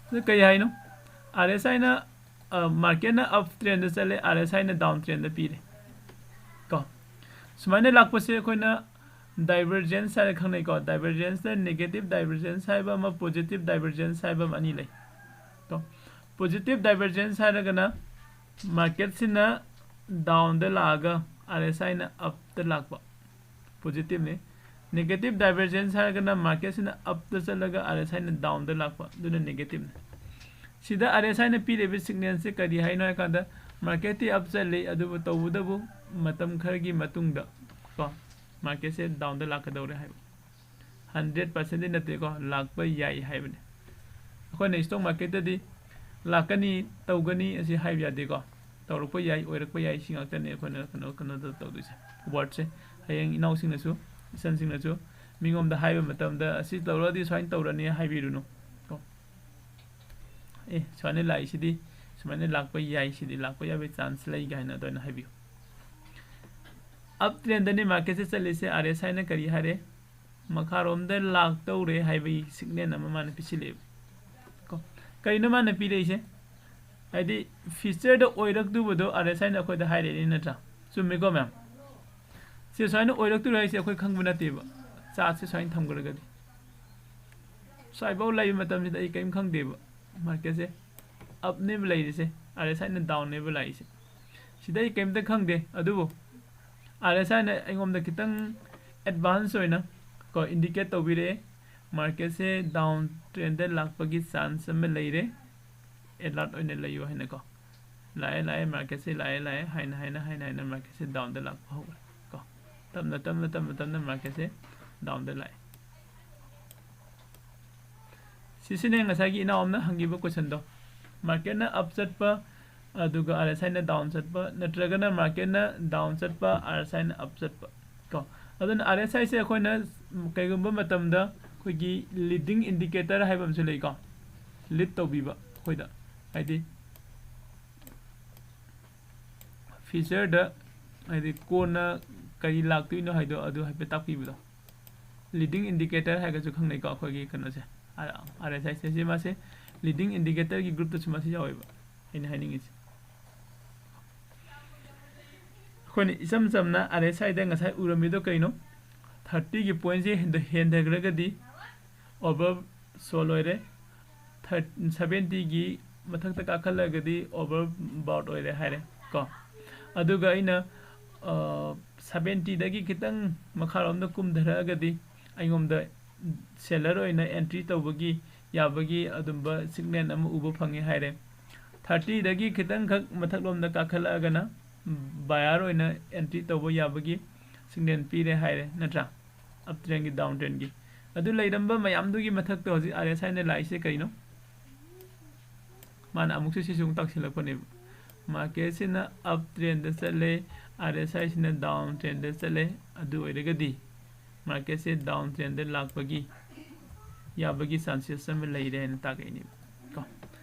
ꯑꯗꯨ ꯀꯩ ꯍꯥꯏꯅꯣ? ꯑꯥꯔ ꯑꯦꯁ ꯑꯥꯏꯅ, ꯑ, ꯃꯥꯔꯀꯦꯠꯅ ꯑꯞ ꯇ꯭ꯔꯦꯟꯗ ꯆꯠꯂꯦ, ꯑꯥꯔ ꯑꯦꯁ ꯑꯥꯏꯅ ꯗꯥꯎꯟ ꯇ꯭ꯔꯦꯟꯗ ꯄꯤꯔꯦ ꯀꯣ꯫ ꯁꯨꯃꯥꯏꯅ ꯂꯥꯛꯄꯁꯦ ꯑꯩꯈꯣꯏꯅ ꯗꯥꯏꯚꯔꯖꯦꯟꯁ ꯍꯥꯏꯔ ꯈꯪꯅꯩꯀꯣ꯫ ꯗꯥꯏꯚꯔꯖꯦꯟꯁꯇ ꯅꯦꯒꯦꯇꯤꯚ ꯗꯥꯏꯚꯔꯖꯦꯟꯁ ꯍꯥꯏꯕ ꯑꯃ, ꯄꯣꯖꯤꯇꯤꯚ ꯗꯥꯏꯚꯔꯖꯦꯟꯁ ꯍꯥꯏꯕ ꯑꯃ, ꯑꯅꯤ ꯂꯩ꯫ ꯀꯣ, ꯄꯣꯖꯤꯇꯤꯚ ꯗꯥꯏꯚꯔꯖꯦꯟꯁ ꯍꯥꯏꯔꯒꯅ ꯃꯥꯔꯀꯦꯠꯁꯤꯅ ꯗꯥꯎꯟꯗ ꯂꯥꯛꯑꯒ ꯑꯥꯔ ꯑꯦꯁ ꯑꯥꯏꯅ ꯑꯞꯇ ꯂꯥꯛꯄ, ꯄꯣꯖꯤꯇꯤꯚꯅꯤ꯫ ꯅꯦꯒꯦꯇꯤꯚ ꯗꯥꯏꯚꯔꯖꯦꯟꯁ ꯍꯥꯏꯔꯒꯅ ꯃꯥꯔꯀꯦꯠꯁꯤꯅ ꯑꯞꯇ ꯆꯠꯂꯒ ꯑꯥꯔ ꯑꯦꯁ ꯑꯥꯏꯅ ꯗꯥꯎꯟꯗ ꯂꯥꯛꯄ, ꯑꯗꯨꯅ ꯅꯦꯒꯦꯇꯤꯚꯅꯤ꯫ ꯁꯤꯗ ꯑꯥꯔ ꯑꯦꯁ ꯑꯥꯏꯅ ꯄꯤꯔꯤꯕ ꯁꯤꯒꯅꯦꯜꯁꯦ ꯀꯔꯤ ꯍꯥꯏꯅꯣ ꯍꯥꯏꯀꯥꯟꯗ, ꯃꯥꯔꯀꯦꯠꯇꯤ ꯑꯞ ꯆꯠꯂꯤ, ꯑꯗꯨꯕꯨ ꯇꯧꯕꯇꯕꯨ ꯃꯇꯝ ꯈꯔꯒꯤ ꯃꯇꯨꯡꯗ ꯀꯣ, ꯃꯥꯔꯀꯦꯠꯁꯦ ꯗꯥꯎꯟꯗ ꯂꯥꯛꯀꯗꯧꯔꯦ ꯍꯥꯏꯕ꯫ ꯍꯟꯗ꯭ꯔꯦꯠ ꯄꯥꯔꯁꯦꯟꯗꯤ ꯅꯠꯇꯦꯀꯣ, ꯂꯥꯛꯄ ꯌꯥꯏ ꯍꯥꯏꯕꯅꯤ꯫ ꯑꯩꯈꯣꯏꯅ ꯏꯁꯇꯣꯛ ꯃꯥꯔꯀꯦꯠꯇꯗꯤ ꯂꯥꯛꯀꯅꯤ, ꯇꯧꯒꯅꯤ ꯑꯁꯤ ꯍꯥꯏꯕ ꯌꯥꯗꯦꯀꯣ꯫ ꯇꯧꯔꯛꯄ ꯌꯥꯏ, ꯑꯣꯏꯔꯛꯄ ꯌꯥꯏ, ꯁꯤ ꯉꯥꯛꯇꯅꯤ ꯑꯩꯈꯣꯏꯅ ꯀꯩꯅꯣ, ꯀꯩꯅꯣꯗ ꯇꯧꯗꯣꯏꯁꯦ꯫ ꯋꯥꯔꯗꯁꯦ ꯍꯌꯦꯡ ꯏꯅꯥꯎꯁꯤꯡꯅꯁꯨ, ꯏꯆꯟꯁꯤꯡꯅꯁꯨ ꯃꯤꯉꯣꯝꯗ ꯍꯥꯏꯕ ꯃꯇꯝꯗ, "ꯑꯁꯤ ꯇꯧꯔꯛꯑꯗꯤ ꯁꯨꯃꯥꯏꯅ ꯇꯧꯔꯅꯤ" ꯍꯥꯏꯕꯤꯔꯨꯅꯨ ꯀꯣ꯫ "ꯑꯦ, ꯁꯨꯃꯥꯏꯅ ꯂꯥꯛꯏꯁꯤꯗꯤ, ꯁꯨꯃꯥꯏꯅ ꯂꯥꯛꯄ ꯌꯥꯏ, ꯁꯤꯗꯤ ꯂꯥꯛꯄ ꯌꯥꯕꯒꯤ ꯆꯥꯟꯁ ꯂꯩ" ꯀꯥꯏꯅ ꯑꯗꯨꯃꯥꯏꯅ ꯍꯥꯏꯕꯤꯌꯨ꯫ ꯑꯞ ꯇ꯭ꯔꯦꯟꯗꯅꯤ ꯃꯥꯔꯀꯦꯠꯁꯦ ꯆꯠꯂꯤꯁꯦ, ꯑꯥꯔ ꯑꯦꯁ ꯑꯥꯏꯅ ꯀꯔꯤ ꯍꯥꯏꯔꯦ? ꯃꯈꯥꯔꯣꯝꯗ ꯂꯥꯛꯇꯧꯔꯦ ꯍꯥꯏꯕꯒꯤ ꯁꯤꯒꯅꯦꯜ ꯑꯃ ꯃꯥꯅ ꯄꯤꯁꯤꯜꯂꯛꯑꯦꯕ ꯀꯣ꯫ ꯀꯔꯤꯅꯣ ꯃꯥꯅ ꯄꯤꯔꯛꯏꯁꯦ? ꯍꯥꯏꯗꯤ ꯐꯤꯆꯔꯗ ꯑꯣꯏꯔꯛꯇꯨꯕꯗꯣ ꯑꯥꯔ ꯑꯦꯁ ꯑꯥꯏꯅ ꯑꯩꯈꯣꯏꯗ ꯍꯥꯏꯔꯛꯏꯅꯤ ꯅꯠꯇ꯭ꯔꯥ? ꯆꯨꯝꯃꯤꯀꯣ ꯃꯌꯥꯝ? ꯁꯤ ꯁꯨꯃꯥꯏꯅ ꯑꯣꯏꯔꯛꯇꯣꯏꯔꯣ ꯍꯥꯏꯁꯦ ꯑꯩꯈꯣꯏ ꯈꯪꯕ ꯅꯠꯇꯦꯕ, ꯆꯥꯔꯠꯁꯦ ꯁꯨꯃꯥꯏꯅ ꯊꯝꯈ꯭ꯔꯒꯗꯤ꯫ ꯁ꯭ꯋꯥꯏꯐꯥꯎ ꯂꯩꯕ ꯃꯇꯝꯁꯤꯗ ꯑꯩ ꯀꯔꯤꯝ ꯈꯪꯗꯦꯕ꯫ ꯃꯥꯔꯀꯦꯠꯁꯦ ꯑꯞꯅꯦꯕ ꯂꯩꯔꯤꯁꯦ, ꯑꯥꯔ ꯑꯦꯁ ꯑꯥꯏꯅ ꯗꯥꯎꯟꯅꯦꯕ ꯂꯥꯛꯏꯁꯦ꯫ ꯁꯤꯗ ꯑꯩ ꯀꯔꯤꯝꯇ ꯈꯪꯗꯦ꯫ ꯑꯗꯨꯕꯨ ꯑꯥꯔ ꯑꯦꯁ ꯑꯥꯏꯅ ꯑꯩꯉꯣꯟꯗ ꯈꯤꯇꯪ ꯑꯦꯗꯚꯥꯟꯁ ꯑꯣꯏꯅ ꯀꯣ ꯏꯟꯗꯤꯀꯦꯠ ꯇꯧꯕꯤꯔꯛꯑꯦ, ꯃꯥꯔꯀꯦꯠꯁꯦ ꯗꯥꯎꯟ ꯇ꯭ꯔꯦꯟꯗ ꯂꯥꯛꯄꯒꯤ ꯆꯥꯟꯁ ꯑꯃ ꯂꯩꯔꯦ, ꯑꯦꯂꯔꯠ ꯑꯣꯏꯅ ꯂꯩꯌꯨ ꯍꯥꯏꯅꯀꯣ꯫ ꯂꯥꯛꯑꯦ ꯂꯥꯛꯑꯦ, ꯃꯥꯔꯀꯦꯠꯁꯦ ꯂꯥꯛꯑꯦ ꯂꯥꯛꯑꯦ ꯍꯥꯏꯅ ꯍꯥꯏꯅ ꯍꯥꯏꯅ ꯍꯥꯏꯅ ꯃꯥꯔꯀꯦꯠꯁꯦ ꯗꯥꯎꯟꯗ ꯂꯥꯛꯄ ꯍꯧꯔꯦ ꯀꯣ꯫ ꯇꯞꯅ ꯇꯞꯅ ꯇꯞꯅ ꯇꯞꯅ ꯃꯥꯔꯀꯦꯠꯁꯦ ꯗꯥꯎꯟꯗ ꯂꯥꯛꯑꯦ꯫ ꯁꯤꯁꯤꯅꯦ ꯉꯁꯥꯏꯒꯤ ꯏꯅꯥꯎ ꯑꯃꯅ ꯍꯪꯈꯤꯕ ꯀꯣꯏꯁꯟꯗꯣ, ꯃꯥꯔꯀꯦꯠꯅ ꯑꯞ ꯆꯠꯄ ꯑꯗꯨꯒ ꯑꯥꯔ ꯑꯦꯁ ꯑꯥꯏꯅ ꯗꯥꯎꯟ ꯆꯠꯄ, ꯅꯠꯇ꯭ꯔꯒꯅ ꯃꯥꯔꯀꯦꯠꯅ ꯗꯥꯎꯟ ꯆꯠꯄ, ꯑꯥꯔ ꯑꯦꯁ ꯑꯥꯏꯅ ꯑꯞ ꯆꯠꯄ ꯀꯣ꯫ ꯑꯗꯨꯅ ꯑꯥꯔ ꯑꯦꯁ ꯑꯥꯏꯁꯦ ꯑꯩꯈꯣꯏꯅ ꯀꯩꯒꯨꯝꯕ ꯃꯇꯝꯗ ꯑꯩꯈꯣꯏꯒꯤ ꯂꯤꯗꯤꯡ ꯏꯟꯗꯤꯀꯦꯇꯔ ꯍꯥꯏꯕ ꯑꯃꯁꯨ ꯂꯩꯀꯣ, ꯂꯤꯗ ꯇꯧꯕꯤꯕ ꯑꯩꯈꯣꯏꯗ, ꯍꯥꯏꯗꯤ ꯐꯤꯆꯔꯗ, ꯍꯥꯏꯗꯤ ꯀꯣꯟꯅ ꯀꯔꯤ ꯂꯥꯛꯇꯣꯏꯅꯣ ꯍꯥꯏꯗꯣ ꯑꯗꯨ ꯍꯥꯏꯐꯦꯠ ꯇꯥꯛꯄꯤꯕꯗꯣ꯫ ꯂꯤꯗꯤꯡ ꯏꯟꯗꯤꯀꯦꯇꯔ ꯍꯥꯏꯔꯒꯁꯨ ꯈꯪꯅꯩꯀꯣ ꯑꯩꯈꯣꯏꯒꯤ ꯀꯩꯅꯣꯁꯦ, ꯑꯥꯔ ꯑꯦꯁ ꯑꯥꯏꯁꯦ꯫ ꯁꯤ ꯃꯥꯁꯦ ꯂꯤꯗꯤꯡ ꯏꯟꯗꯤꯀꯦꯇꯔꯒꯤ ꯒ꯭ꯔꯨꯞꯇꯁꯨ ꯃꯁꯤ ꯌꯥꯎꯋꯦꯕ, ꯑꯩꯅ ꯍꯥꯏꯅꯤꯡꯉꯤꯁꯦ꯫ ꯑꯩꯈꯣꯏꯅ ꯏꯆꯝ ꯆꯝꯅ ꯑꯥꯔ ꯑꯦꯁ ꯑꯥꯏꯗ ꯉꯁꯥꯏ ꯎꯔꯝꯃꯤꯗꯣ ꯀꯩꯅꯣ? ꯊꯥꯔꯇꯤꯒꯤ ꯄꯣꯏꯟꯁꯦ ꯍꯦꯟꯊ-, ꯍꯦꯟꯊꯈ꯭ꯔꯒꯗꯤ ꯑꯣꯚꯔ ꯁꯣꯜ ꯑꯣꯏꯔꯦ, ꯊꯥꯔ-, ꯁꯚꯦꯟꯇꯤꯒꯤ ꯃꯊꯛꯇ ꯀꯥꯈꯠꯂꯒꯗꯤ ꯑꯣꯚꯔ ꯕꯥꯎꯠ ꯑꯣꯏꯔꯦ ꯍꯥꯏꯔꯦ ꯀꯣ꯫ ꯑꯗꯨꯒ ꯑꯩꯅ, ꯑ, ꯁꯚꯦꯟꯇꯤꯗꯒꯤ ꯈꯤꯇꯪ ꯃꯈꯥꯔꯣꯝꯗ ꯀꯨꯝꯊꯔꯛꯑꯒꯗꯤ ꯑꯩꯉꯣꯟꯗ ꯁꯦꯂꯔ ꯑꯣꯏꯅ ꯑꯦꯟꯇ꯭ꯔꯤ ꯇꯧꯕꯒꯤ ꯌꯥꯕꯒꯤ ꯑꯗꯨꯝꯕ ꯁꯤꯒꯅꯦꯜ ꯑꯃ ꯎꯕ ꯐꯪꯉꯦ ꯍꯥꯏꯔꯦ꯫ ꯊꯥꯔꯇꯤꯗꯒꯤ ꯈꯤꯇꯪꯈꯛ ꯃꯊꯛꯂꯣꯝꯗ ꯀꯥꯈꯠꯂꯛꯑꯒꯅ ꯕꯥꯌꯔ ꯑꯣꯏꯅ ꯑꯦꯟꯇ꯭ꯔꯤ ꯇꯧꯕ ꯌꯥꯕꯒꯤ ꯁꯤꯒꯅꯦꯜ ꯄꯤꯔꯦ ꯍꯥꯏꯔꯦ ꯅꯠꯇ꯭ꯔꯥ? ꯑꯞ ꯇ꯭ꯔꯦꯟꯒꯤ, ꯗꯥꯎꯟ ꯇ꯭ꯔꯦꯟꯒꯤ꯫ ꯑꯗꯨ ꯂꯩꯔꯝꯕ ꯃꯌꯥꯝꯗꯨꯒꯤ ꯃꯊꯛꯇ ꯍꯧꯖꯤꯛ ꯑꯥꯔ ꯑꯦꯁ ꯑꯥꯏꯅ ꯂꯥꯛꯏꯁꯦ ꯀꯩꯅꯣ? ꯃꯥꯅ ꯑꯃꯨꯛꯁꯨ ꯁꯤꯁꯨ ꯑꯃꯨꯛ ꯇꯥꯛꯁꯤꯜꯂꯛꯄꯅꯦꯕ꯫ ꯃꯥꯔꯀꯦꯠꯁꯤꯅ ꯑꯞ ꯇ꯭ꯔꯦꯟꯗ ꯆꯠꯂꯦ, ꯑꯥꯔ ꯑꯦꯁ ꯑꯥꯏꯁꯤꯅ ꯗꯥꯎꯟ ꯇ꯭ꯔꯦꯟꯗ ꯆꯠꯂꯦ꯫ ꯑꯗꯨ ꯑꯣꯏꯔꯒꯗꯤ ꯃꯥꯔꯀꯦꯠꯁꯦ ꯗꯥꯎꯟ ꯇ꯭ꯔꯦꯟꯗ ꯂꯥꯛꯄꯒꯤ ꯌꯥꯕꯒꯤ ꯆꯥꯟꯁꯦꯁ ꯑꯃ ꯂꯩꯔꯦ ꯍꯥꯏꯅ ꯇꯥꯛꯂꯛꯏꯅꯦꯕ ꯀꯣ꯫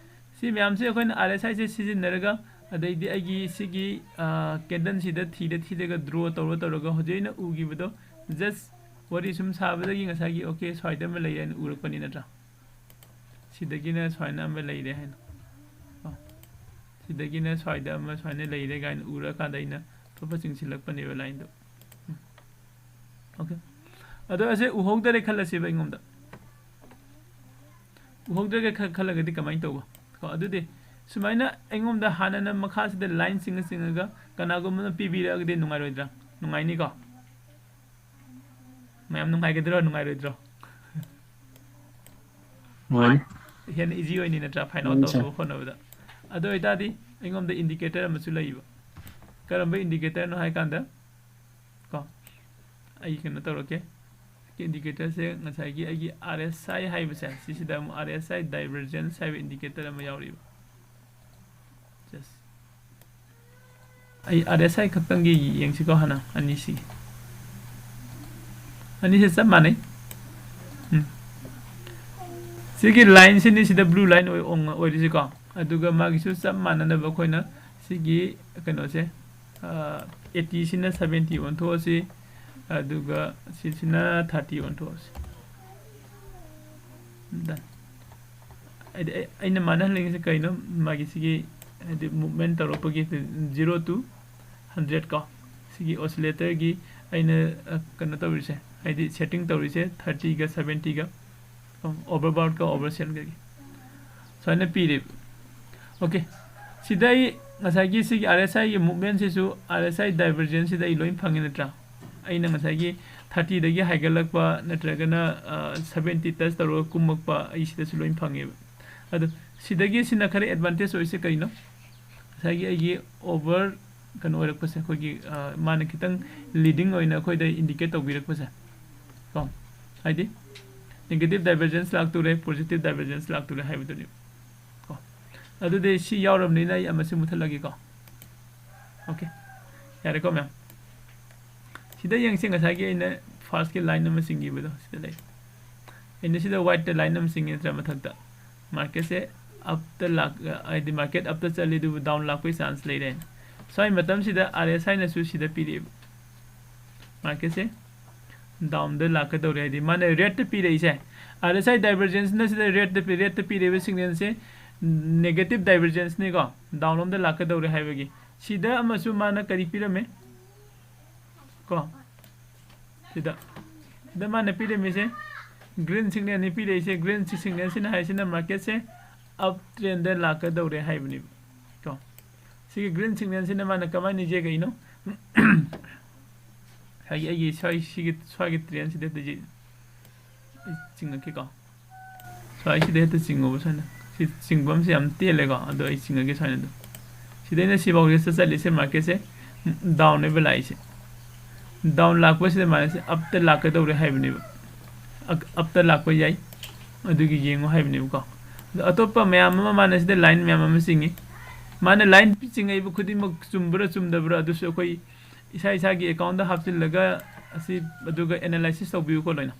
ꯁꯤ ꯃꯌꯥꯝꯁꯦ ꯑꯩꯈꯣꯏꯅ ꯑꯥꯔ ꯑꯦꯁ ꯑꯥꯏꯁꯦ ꯁꯤꯖꯤꯟꯅꯔꯒ, ꯑꯗꯩꯗꯤ ꯑꯩꯒꯤ ꯁꯤꯒꯤ, ꯑ, ꯀꯦꯟꯗꯜꯁꯤꯗ ꯊꯤꯔ ꯊꯤꯔꯒ ꯗ꯭ꯔꯣ ꯇꯧꯔ ꯇꯧꯔꯒ ꯍꯧꯖꯤꯛ ꯑꯩꯅ ꯎꯈꯤꯕꯗꯣ, ꯖꯁ ꯋꯥꯔꯤ ꯁꯨꯝ ꯁꯥꯕꯗꯒꯤ ꯉꯁꯥꯏꯒꯤ, ꯑꯣꯀꯦ, ꯁ꯭ꯋꯥꯏꯗ ꯑꯃ ꯂꯩꯔꯦ ꯍꯥꯏꯅ ꯎꯔꯛꯄꯅꯤ ꯅꯠꯇ꯭ꯔꯥ? ꯁꯤꯗꯒꯤꯅ ꯁꯨꯃꯥꯏꯅ ꯑꯃ ꯂꯩꯔꯦ ꯍꯥꯏꯅ꯫ ꯑ, ꯁꯤꯗꯒꯤꯅ ꯁ꯭ꯋꯥꯏꯗ ꯑꯃ ꯁꯨꯃꯥꯏꯅ ꯂꯩꯔꯦ ꯀꯥꯏꯅ ꯎꯔꯀꯥꯟꯗ ꯑꯩꯅ ꯑꯇꯣꯞꯄ ꯆꯤꯡꯁꯤꯜꯂꯛꯄꯅꯦꯕ ꯂꯥꯏꯟꯗꯣ꯫ ꯎꯝ꯫ ꯑꯣꯀꯦ꯫ ꯑꯗꯣ ꯑꯁꯦ ꯎꯍꯧꯗꯔꯦ ꯈꯜꯂꯁꯦꯕ ꯑꯩꯉꯣꯟꯗ꯫ ꯎꯍꯧꯗ꯭ꯔꯒ ꯈ-, ꯈꯜꯂꯒꯗꯤ ꯀꯃꯥꯏꯅ ꯇꯧꯕ? ꯀꯣ, ꯑꯗꯨꯗꯤ ꯁꯨꯃꯥꯏꯅ ꯑꯩꯉꯣꯟꯗ ꯍꯥꯟꯅꯅ ꯃꯈꯥꯁꯤꯗ ꯂꯥꯏꯟ ꯆꯤꯡꯉ ꯆꯤꯡꯉꯒ ꯀꯅꯥꯒꯨꯝꯕ ꯑꯃ ꯄꯤꯕꯤꯔꯛꯑꯒꯗꯤ ꯅꯨꯡꯉꯥꯏꯔꯣꯏꯗ꯭ꯔꯥ? ꯅꯨꯡꯉꯥꯏꯅꯤꯀꯣ? ꯃꯌꯥꯝ ꯅꯨꯡꯉꯥꯏꯒꯗ꯭ꯔꯣ, ꯅꯨꯡꯉꯥꯏꯔꯣꯏꯗ꯭ꯔꯣ? ꯅꯨꯡꯉꯥꯏꯅꯤ꯫ ꯍꯦꯟꯅ ꯏꯖꯤ ꯑꯣꯏꯅꯤ ꯅꯠꯇ꯭ꯔꯥ, ꯐꯥꯏꯟ ꯑꯥꯎꯠ ꯅꯨꯡꯉꯥꯏꯅꯤ, ꯁꯥꯔ꯫ ꯇꯧꯅꯕ ꯍꯣꯠꯅꯕꯗ? ꯑꯗꯨ ꯑꯣꯏꯇꯥꯔꯗꯤ ꯑꯩꯉꯣꯟꯗ ꯏꯟꯗꯤꯀꯦꯇꯔ ꯑꯃꯁꯨ ꯂꯩꯌꯦꯕ꯫ ꯀꯔꯝꯕ ꯏꯟꯗꯤꯀꯦꯇꯔꯅꯣ ꯍꯥꯏ ꯀꯥꯟꯗ, ꯀꯣ, ꯑꯩ ꯀꯩꯅꯣ ꯇꯧꯔꯛꯀꯦ꯫ ꯏꯟꯗꯤꯀꯦꯇꯔꯁꯦ ꯉꯁꯥꯏꯒꯤ ꯑꯩꯒꯤ ꯑꯥꯔ ꯑꯦꯁ ꯑꯥꯏ ꯍꯥꯏꯕꯁꯦ, ꯁꯤꯁꯤꯗ ꯑꯃꯨꯛ ꯑꯥꯔ ꯑꯦꯁ ꯑꯥꯏ ꯗꯥꯏꯚꯔꯖꯦꯟꯁ ꯍꯥꯏꯕ ꯏꯟꯗꯤꯀꯦꯇꯔ ꯑꯃ ꯌꯥꯎꯔꯤꯕ꯫ Just ꯑꯩ ꯑꯥꯔ ꯑꯦꯁ ꯑꯥꯏ ꯈꯛꯇꯪꯒꯤ ꯌꯦꯡꯁꯤꯀꯣ ꯍꯥꯟꯅ, ꯑꯅꯤꯁꯤꯒꯤ꯫ ꯑꯅꯤꯁꯦ ꯆꯞ ꯃꯥꯟꯅꯩ꯫ ꯎꯝ꯫ ꯁꯤꯒꯤ ꯂꯥꯏꯟꯁꯤꯅꯤ ꯁꯤꯗ ꯕ꯭ꯂꯨ ꯂꯥꯏꯟ ꯑꯣꯏ-, ꯑꯣꯏ-, ꯑꯣꯏꯔꯤꯁꯤꯀꯣ꯫ ꯑꯗꯨꯒ ꯃꯥꯒꯤꯁꯨ ꯆꯞ ꯃꯥꯟꯅꯅꯕ ꯑꯩꯈꯣꯏꯅ ꯁꯤꯒꯤ ꯀꯩꯅꯣꯁꯦ, ꯑ, ꯑꯩꯠꯇꯤꯁꯤꯅ ꯁꯚꯦꯟꯇꯤ ꯑꯣꯟꯊꯣꯛꯑꯁꯤ, ꯑꯗꯨꯒ ꯁꯤꯁꯤꯅ ꯊꯥꯔꯇꯤ ꯑꯣꯟꯊꯣꯛꯑꯁꯤ꯫ Done꯫ ꯍꯥꯏꯗꯤ ꯑꯩ-, ꯑꯩꯅ ꯃꯥꯟꯅꯍꯟꯅꯤꯡꯉꯤꯁꯦ ꯀꯩꯅꯣ? ꯃꯥꯒꯤ ꯁꯤꯒꯤ, ꯍꯥꯏꯗꯤ, movement ꯇꯧꯔꯛꯄꯒꯤ zero to hundred ꯀꯣ, ꯁꯤꯒꯤ ꯑꯣꯁꯤꯂꯦꯇꯔꯒꯤ ꯑꯩꯅ, ꯑ, ꯀꯩꯅꯣ ꯇꯧꯔꯤꯁꯦ, ꯍꯥꯏꯗꯤ setting ꯇꯧꯔꯤꯁꯦ thirtyꯒ seventyꯒ, overbought ꯀ oversell ꯀꯒꯤ ꯁꯨꯃꯥꯏꯅ ꯄꯤꯔꯦꯕ꯫ ꯑꯣꯀꯦ, ꯁꯤꯗ ꯑꯩ ꯉꯁꯥꯏꯒꯤ ꯁꯤꯒꯤ ꯑꯥꯔ ꯑꯦꯁ ꯑꯥꯏꯒꯤ movement ꯁꯤꯁꯨ, ꯑꯥꯔ ꯑꯦꯁ ꯑꯥꯏ divergence ꯁꯤꯗ ꯑꯩ ꯂꯣꯏ ꯐꯪꯉꯤ ꯅꯠꯇ꯭ꯔꯥ? ꯑꯩꯅ ꯉꯁꯥꯏꯒꯤ thirtyꯗꯒꯤ ꯍꯥꯏꯒꯠꯂꯛꯄ ꯅꯠꯇ꯭ꯔꯒꯅ, ꯑ, seventy touch ꯇꯧꯔꯒ ꯀꯨꯝꯃꯛꯄ ꯑꯩ ꯁꯤꯗꯁꯨ ꯂꯣꯏ ꯐꯪꯉꯦꯕ꯫ ꯑꯗꯣ ꯁꯤꯗꯒꯤ ꯁꯤꯅ ꯈꯔ advantage ꯑꯣꯏꯁꯦ ꯀꯩꯅꯣ? ꯉꯁꯥꯏꯒꯤ ꯑꯩꯒꯤ over ꯀꯩꯅꯣ ꯑꯣꯏꯔꯛꯄꯁꯦ, ꯑꯩꯈꯣꯏꯒꯤ, ꯑ, ꯃꯥꯅ ꯈꯤꯇꯪ leading ꯑꯣꯏꯅ ꯑꯩꯈꯣꯏꯗ indicate ꯇꯧꯕꯤꯔꯛꯄꯁꯦ, ꯀꯣ, ꯍꯥꯏꯗꯤ negative divergence ꯂꯥꯛꯇꯣꯔꯦ, positive divergence ꯂꯥꯛꯇꯣꯔꯦ ꯍꯥꯏꯕꯗꯨꯅꯦꯕ, ꯀꯣ꯫ ꯑꯗꯨꯗꯤ ꯁꯤ ꯌꯥꯎꯔꯕꯅꯤꯅ ꯑꯩ ꯑꯃꯁꯤ ꯃꯨꯊꯠꯂꯒꯦꯀꯣ꯫ ꯑꯣꯀꯦ, ꯌꯥꯔꯦꯀꯣ ꯃꯌꯥꯝ? ꯁꯤꯗ ꯌꯦꯡꯁꯤ, ꯉꯁꯥꯏꯒꯤ ꯑꯩꯅ first ꯀꯤ line ꯑꯃ ꯆꯤꯡꯈꯤꯕꯗꯣ ꯁꯤꯗ ꯂꯩ꯫ ꯑꯩꯅ ꯁꯤꯗ white ꯇ line ꯑꯃ ꯆꯤꯡꯉꯦ ꯅꯠꯇ꯭ꯔꯥ ꯃꯊꯛꯇ꯫ Market ꯁꯦ up ꯇ ꯂꯥꯛ-, ꯍꯥꯏꯗꯤ market up ꯇ ꯆꯠꯂꯤ, ꯑꯗꯨꯕꯨ down ꯂꯥꯛꯄꯒꯤ chance ꯂꯩꯔꯦ꯫ ꯁ꯭ꯋꯥꯏ ꯃꯇꯝꯁꯤꯗ ꯑꯥꯔ ꯑꯦꯁ ꯑꯥꯏ ꯅꯁꯨ ꯁꯤꯗ ꯄꯤꯔꯛꯑꯦꯕ꯫ Market ꯁꯦ down ꯗ ꯂꯥꯛꯀꯗꯧꯔꯦ, ꯍꯥꯏꯗꯤ ꯃꯥꯅ red ꯇ ꯄꯤꯔꯛꯏꯁꯦ꯫ ꯑꯥꯔ ꯑꯦꯁ ꯑꯥꯏ divergence ꯅ ꯁꯤꯗ red ꯇ ꯄꯤ-, red ꯇ ꯄꯤꯔꯛꯏꯕ signal ꯁꯦ negative divergence ꯅꯤꯀꯣ, down ꯂꯣꯝꯗ ꯂꯥꯛꯀꯗꯧꯔꯦ ꯍꯥꯏꯕꯒꯤ꯫ ꯁꯤꯗ ꯑꯃꯁꯨ ꯃꯥꯅ ꯀꯔꯤ ꯄꯤꯔꯝꯃꯦ? ꯀꯣ, ꯁꯤꯗ, ꯁꯤꯗ ꯃꯥꯅ ꯄꯤꯔꯝꯃꯤꯁꯦ green signal ꯅꯤ ꯄꯤꯔꯛꯏꯁꯦ꯫ Green signal ꯁꯤꯅ ꯍꯥꯏꯁꯤꯅ market ꯁꯦ up trend ꯗ ꯂꯥꯛꯀꯗꯧꯔꯦ ꯍꯥꯏꯕꯅꯦꯕ꯫ ꯀꯣ, ꯁꯤꯒꯤ green signal ꯁꯤꯅ ꯃꯥꯅ ꯀꯃꯥꯏꯅ ꯌꯦꯛꯏꯅꯣ? ꯉꯁꯥꯏꯒꯤ ꯑꯩꯒꯤ ꯁ꯭ꯋꯥꯏ, ꯁꯤꯒꯤ ꯁ꯭ꯋꯥꯏꯒꯤ trend ꯁꯤꯗ ꯍꯦꯛꯇ ꯌꯦ-, ꯑꯩ ꯆꯤꯡꯉꯛꯀꯦꯀꯣ꯫ ꯁ꯭ꯋꯥꯏꯁꯤꯗ ꯍꯦꯛꯇ ꯆꯤꯡꯉꯨꯕ ꯁꯨꯃꯥꯏꯅ꯫ ꯁꯤ ꯆꯤꯡꯐꯝꯁꯦ ꯌꯥꯝ ꯇꯦꯜꯂꯦꯀꯣ, ꯑꯗꯣ ꯑꯩ ꯆꯤꯡꯉꯒꯦ ꯁꯨꯃꯥꯏꯅ ꯑꯗꯨꯝ꯫ ꯁꯤꯗꯩꯅ ꯁꯤꯐꯥꯎꯁꯤꯗ ꯆꯠꯂꯤꯁꯦ market ꯁꯦ down ꯅꯦꯕ ꯂꯥꯛꯏꯁꯦ꯫ Down ꯂꯥꯛꯄꯁꯤꯗ market ꯁꯦ up ꯇ ꯂꯥꯛꯀꯗꯧꯔꯦ ꯍꯥꯏꯕꯅꯦꯕ꯫ Up ꯇ ꯂꯥꯛꯄ ꯌꯥꯏ, ꯑꯗꯨꯒꯤ ꯌꯦꯡꯉꯨ ꯍꯥꯏꯕꯅꯦꯕꯀꯣ꯫ ꯑꯗꯣ ꯑꯇꯣꯞꯄ ꯃꯌꯥꯝ ꯑꯃ ꯃꯥꯅ ꯁꯤꯗ line ꯃꯌꯥꯝ ꯑꯃ ꯆꯤꯡꯉꯤ꯫ ꯃꯥꯅ line ꯆꯤꯡꯉꯛꯏꯕ ꯈꯨꯗꯤꯡꯃꯛ ꯆꯨꯝꯕ꯭ꯔꯥ ꯆꯨꯝꯗꯕ꯭ꯔꯥ ꯑꯗꯨꯁꯨ ꯑꯩꯈꯣꯏ ꯏꯁꯥ ꯏꯁꯥꯒꯤ account ꯇ ꯍꯥꯞꯆꯤꯜꯂꯒ ꯑꯁꯤ, ꯑꯗꯨꯒ analysis ꯇꯧꯕꯤꯌꯨꯀꯣ ꯂꯣꯏꯅ꯫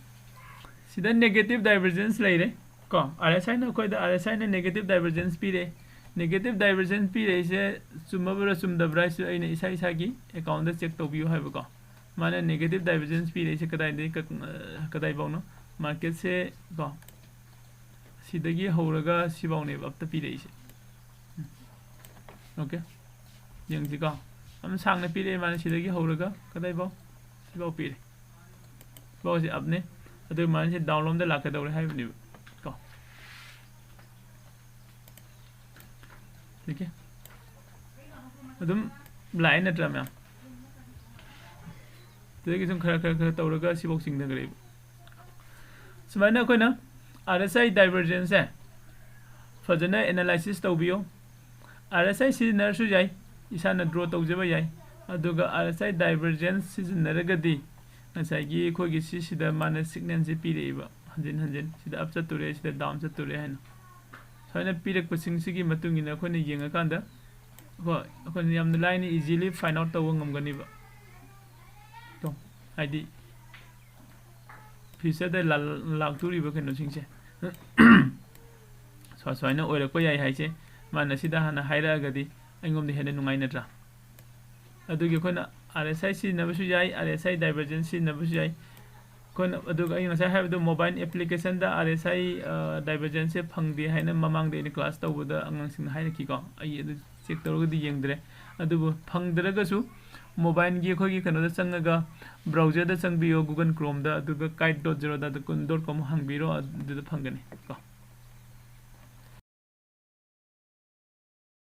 ꯁꯤꯗ negative divergence ꯂꯩꯔꯦ ꯀꯣ, RSI ꯅ ꯑꯩꯈꯣꯏꯗ, RSI ꯅ negative divergence ꯄꯤꯔꯦ꯫ Negative divergence ꯄꯤꯔꯛꯏꯁꯦ ꯆꯨꯝꯃꯕ꯭ꯔꯥ ꯆꯨꯝꯗꯕ꯭ꯔꯥ ꯍꯥꯏꯁꯨ ꯑꯩꯅ ꯏꯁꯥ ꯏꯁꯥꯒꯤ account ꯇ check ꯇꯧꯕꯤꯌꯨ ꯍꯥꯏꯕꯀꯣ꯫ ꯃꯥꯅ negative divergence ꯄꯤꯔꯛꯏꯁꯦ ꯀꯗꯥꯏꯗꯒꯤ ꯀꯛ-, ꯑ, ꯀꯗꯥꯏꯐꯥꯎꯅꯣ? Market ꯁꯦ ꯀꯣ, ꯁꯤꯗꯒꯤ ꯍꯧꯔꯒ ꯁꯤꯐꯥꯎꯅꯦꯕ up ꯇ ꯄꯤꯔꯛꯏꯁꯦ꯫ OK, ꯌꯦꯡꯁꯤꯀꯣ꯫ ꯌꯥꯝ ꯁꯥꯡꯅ ꯄꯤꯔꯛꯑꯦ ꯃꯥꯅ, ꯁꯤꯗꯒꯤ ꯍꯧꯔꯒ ꯀꯗꯥꯏꯐꯥꯎ? ꯁꯤꯐꯥꯎ ꯄꯤꯔꯦ꯫ ꯁꯤꯐꯥꯎꯁꯦ up ꯅꯦ꯫ ꯑꯗꯨꯒ ꯃꯥꯅ ꯁꯤ down ꯂꯣꯝꯗ ꯂꯥꯛꯀꯗꯧꯔꯦ ꯍꯥꯏꯕꯅꯦꯕ ꯀꯣ꯫ OK, ꯑꯗꯨꯝ ꯂꯥꯛꯑꯦ ꯅꯠꯇ꯭ꯔꯥ ꯃꯌꯥꯝ? ꯁꯤꯗꯒꯤ ꯁꯨꯝ ꯈꯔ ꯈꯔ ꯈꯔ ꯇꯧꯔꯒ ꯁꯤꯐꯥꯎ ꯆꯤꯡꯊꯈ꯭ꯔꯦꯕ꯫ ꯁꯨꯃꯥꯏꯅ ꯑꯩꯈꯣꯏꯅ RSI divergence ꯁꯦ ꯐꯖꯅ analysis ꯇꯧꯕꯤꯌꯨ꯫ RSI ꯁꯤꯖꯤꯟꯅꯔꯁꯨ ꯌꯥꯏ, ꯏꯁꯥꯅ draw ꯇꯧꯖꯕ ꯌꯥꯏ꯫ ꯑꯗꯨꯒ RSI divergence ꯁꯤꯖꯤꯟꯅꯔꯒꯗꯤ ꯉꯁꯥꯏꯒꯤ ꯑꯩꯈꯣꯏꯒꯤ ꯁꯤꯁꯤꯗ ꯃꯥꯅ signal ꯁꯦ ꯄꯤꯔꯛꯏꯕ, ꯍꯟꯖꯤꯟ ꯍꯟꯖꯤꯟ, ꯁꯤꯗ up ꯆꯠꯇꯣꯔꯦ, ꯁꯤꯗ down ꯆꯠꯇꯣꯔꯦ ꯍꯥꯏꯅ꯫ ꯁꯨꯃꯥꯏꯅ ꯄꯤꯔꯛꯄꯁꯤꯡꯁꯤꯒꯤ ꯃꯇꯨꯡ ꯏꯟꯅ ꯑꯩꯈꯣꯏꯅ ꯌꯦꯡꯉꯀꯥꯟꯗ, ꯍꯣꯏ, ꯑꯩꯈꯣꯏꯅ ꯌꯥꯝꯅ ꯂꯥꯏꯅ easily find out ꯇꯧꯕ ꯉꯝꯒꯅꯤꯕ꯫ ꯀꯣ, ꯍꯥꯏꯗꯤ future ꯗ ꯂꯥ-, ꯂꯥꯛꯇꯣꯔꯤꯕ ꯀꯩꯅꯣꯁꯤꯡꯁꯦ ꯁꯨꯃꯥꯏ-, ꯁꯨꯃꯥꯏꯅ ꯑꯣꯏꯔꯛꯄ ꯌꯥꯏ ꯍꯥꯏꯁꯦ ꯃꯥꯅ ꯁꯤꯗ ꯍꯥꯟꯅ ꯍꯥꯏꯔꯛꯑꯒꯗꯤ ꯑꯩꯉꯣꯟꯗ ꯍꯦꯟꯅ ꯅꯨꯡꯉꯥꯏ ꯅꯠꯇ꯭ꯔꯥ? ꯑꯗꯨꯒꯤ ꯑꯩꯈꯣꯏꯅ RSI ꯁꯤꯖꯤꯟꯅꯕꯁꯨ ꯌꯥꯏ, RSI divergence ꯁꯤꯖꯤꯟꯅꯕꯁꯨ ꯌꯥꯏ꯫ ꯑꯩꯈꯣꯏꯅ, ꯑꯗꯨꯒ ꯑꯩꯅ ꯉꯁꯥꯏ ꯍꯥꯏꯕꯗꯣ, ꯃꯣꯕꯥꯏꯜ ꯑꯦꯄ꯭ꯂꯤꯀꯦꯁꯟꯗ ꯑꯥꯔ ꯑꯦꯁ ꯑꯥꯏ ꯗꯥꯏꯚꯔꯖꯦꯟꯁꯁꯦ ꯐꯪꯗꯦ ꯍꯥꯏꯅ ꯃꯃꯥꯡꯗ ꯑꯩꯅ ꯀ꯭ꯂꯥꯁ ꯇꯧꯕꯗ ꯑꯉꯥꯡꯁꯤꯡꯅ ꯍꯥꯏꯔꯛꯈꯤꯀꯣ꯫ ꯑꯩ ꯑꯗꯨ ꯆꯦꯛ ꯇꯧꯔꯒꯗꯤ ꯌꯦꯡꯗ꯭ꯔꯦ꯫ ꯑꯗꯨꯕꯨ ꯐꯪꯗ꯭ꯔꯒꯁꯨ ꯃꯣꯕꯥꯏꯜꯒꯤ ꯑꯩꯈꯣꯏꯒꯤ ꯀꯩꯅꯣꯗ ꯆꯪꯉꯒ, ꯕ꯭ꯔꯥꯎꯖꯔꯗ ꯆꯪꯕꯤꯌꯣ, ꯒꯨꯒꯜ ꯀ꯭ꯔꯣꯝꯗ, ꯑꯗꯨꯒ ꯀꯥꯏꯠ ꯗꯣꯠ ꯖꯦꯔꯣ ꯗꯣꯠ ꯀꯣꯝ ꯍꯥꯡꯕꯤꯔꯣ, ꯑꯗꯨꯗ ꯐꯪꯒꯅꯤ ꯀꯣ꯫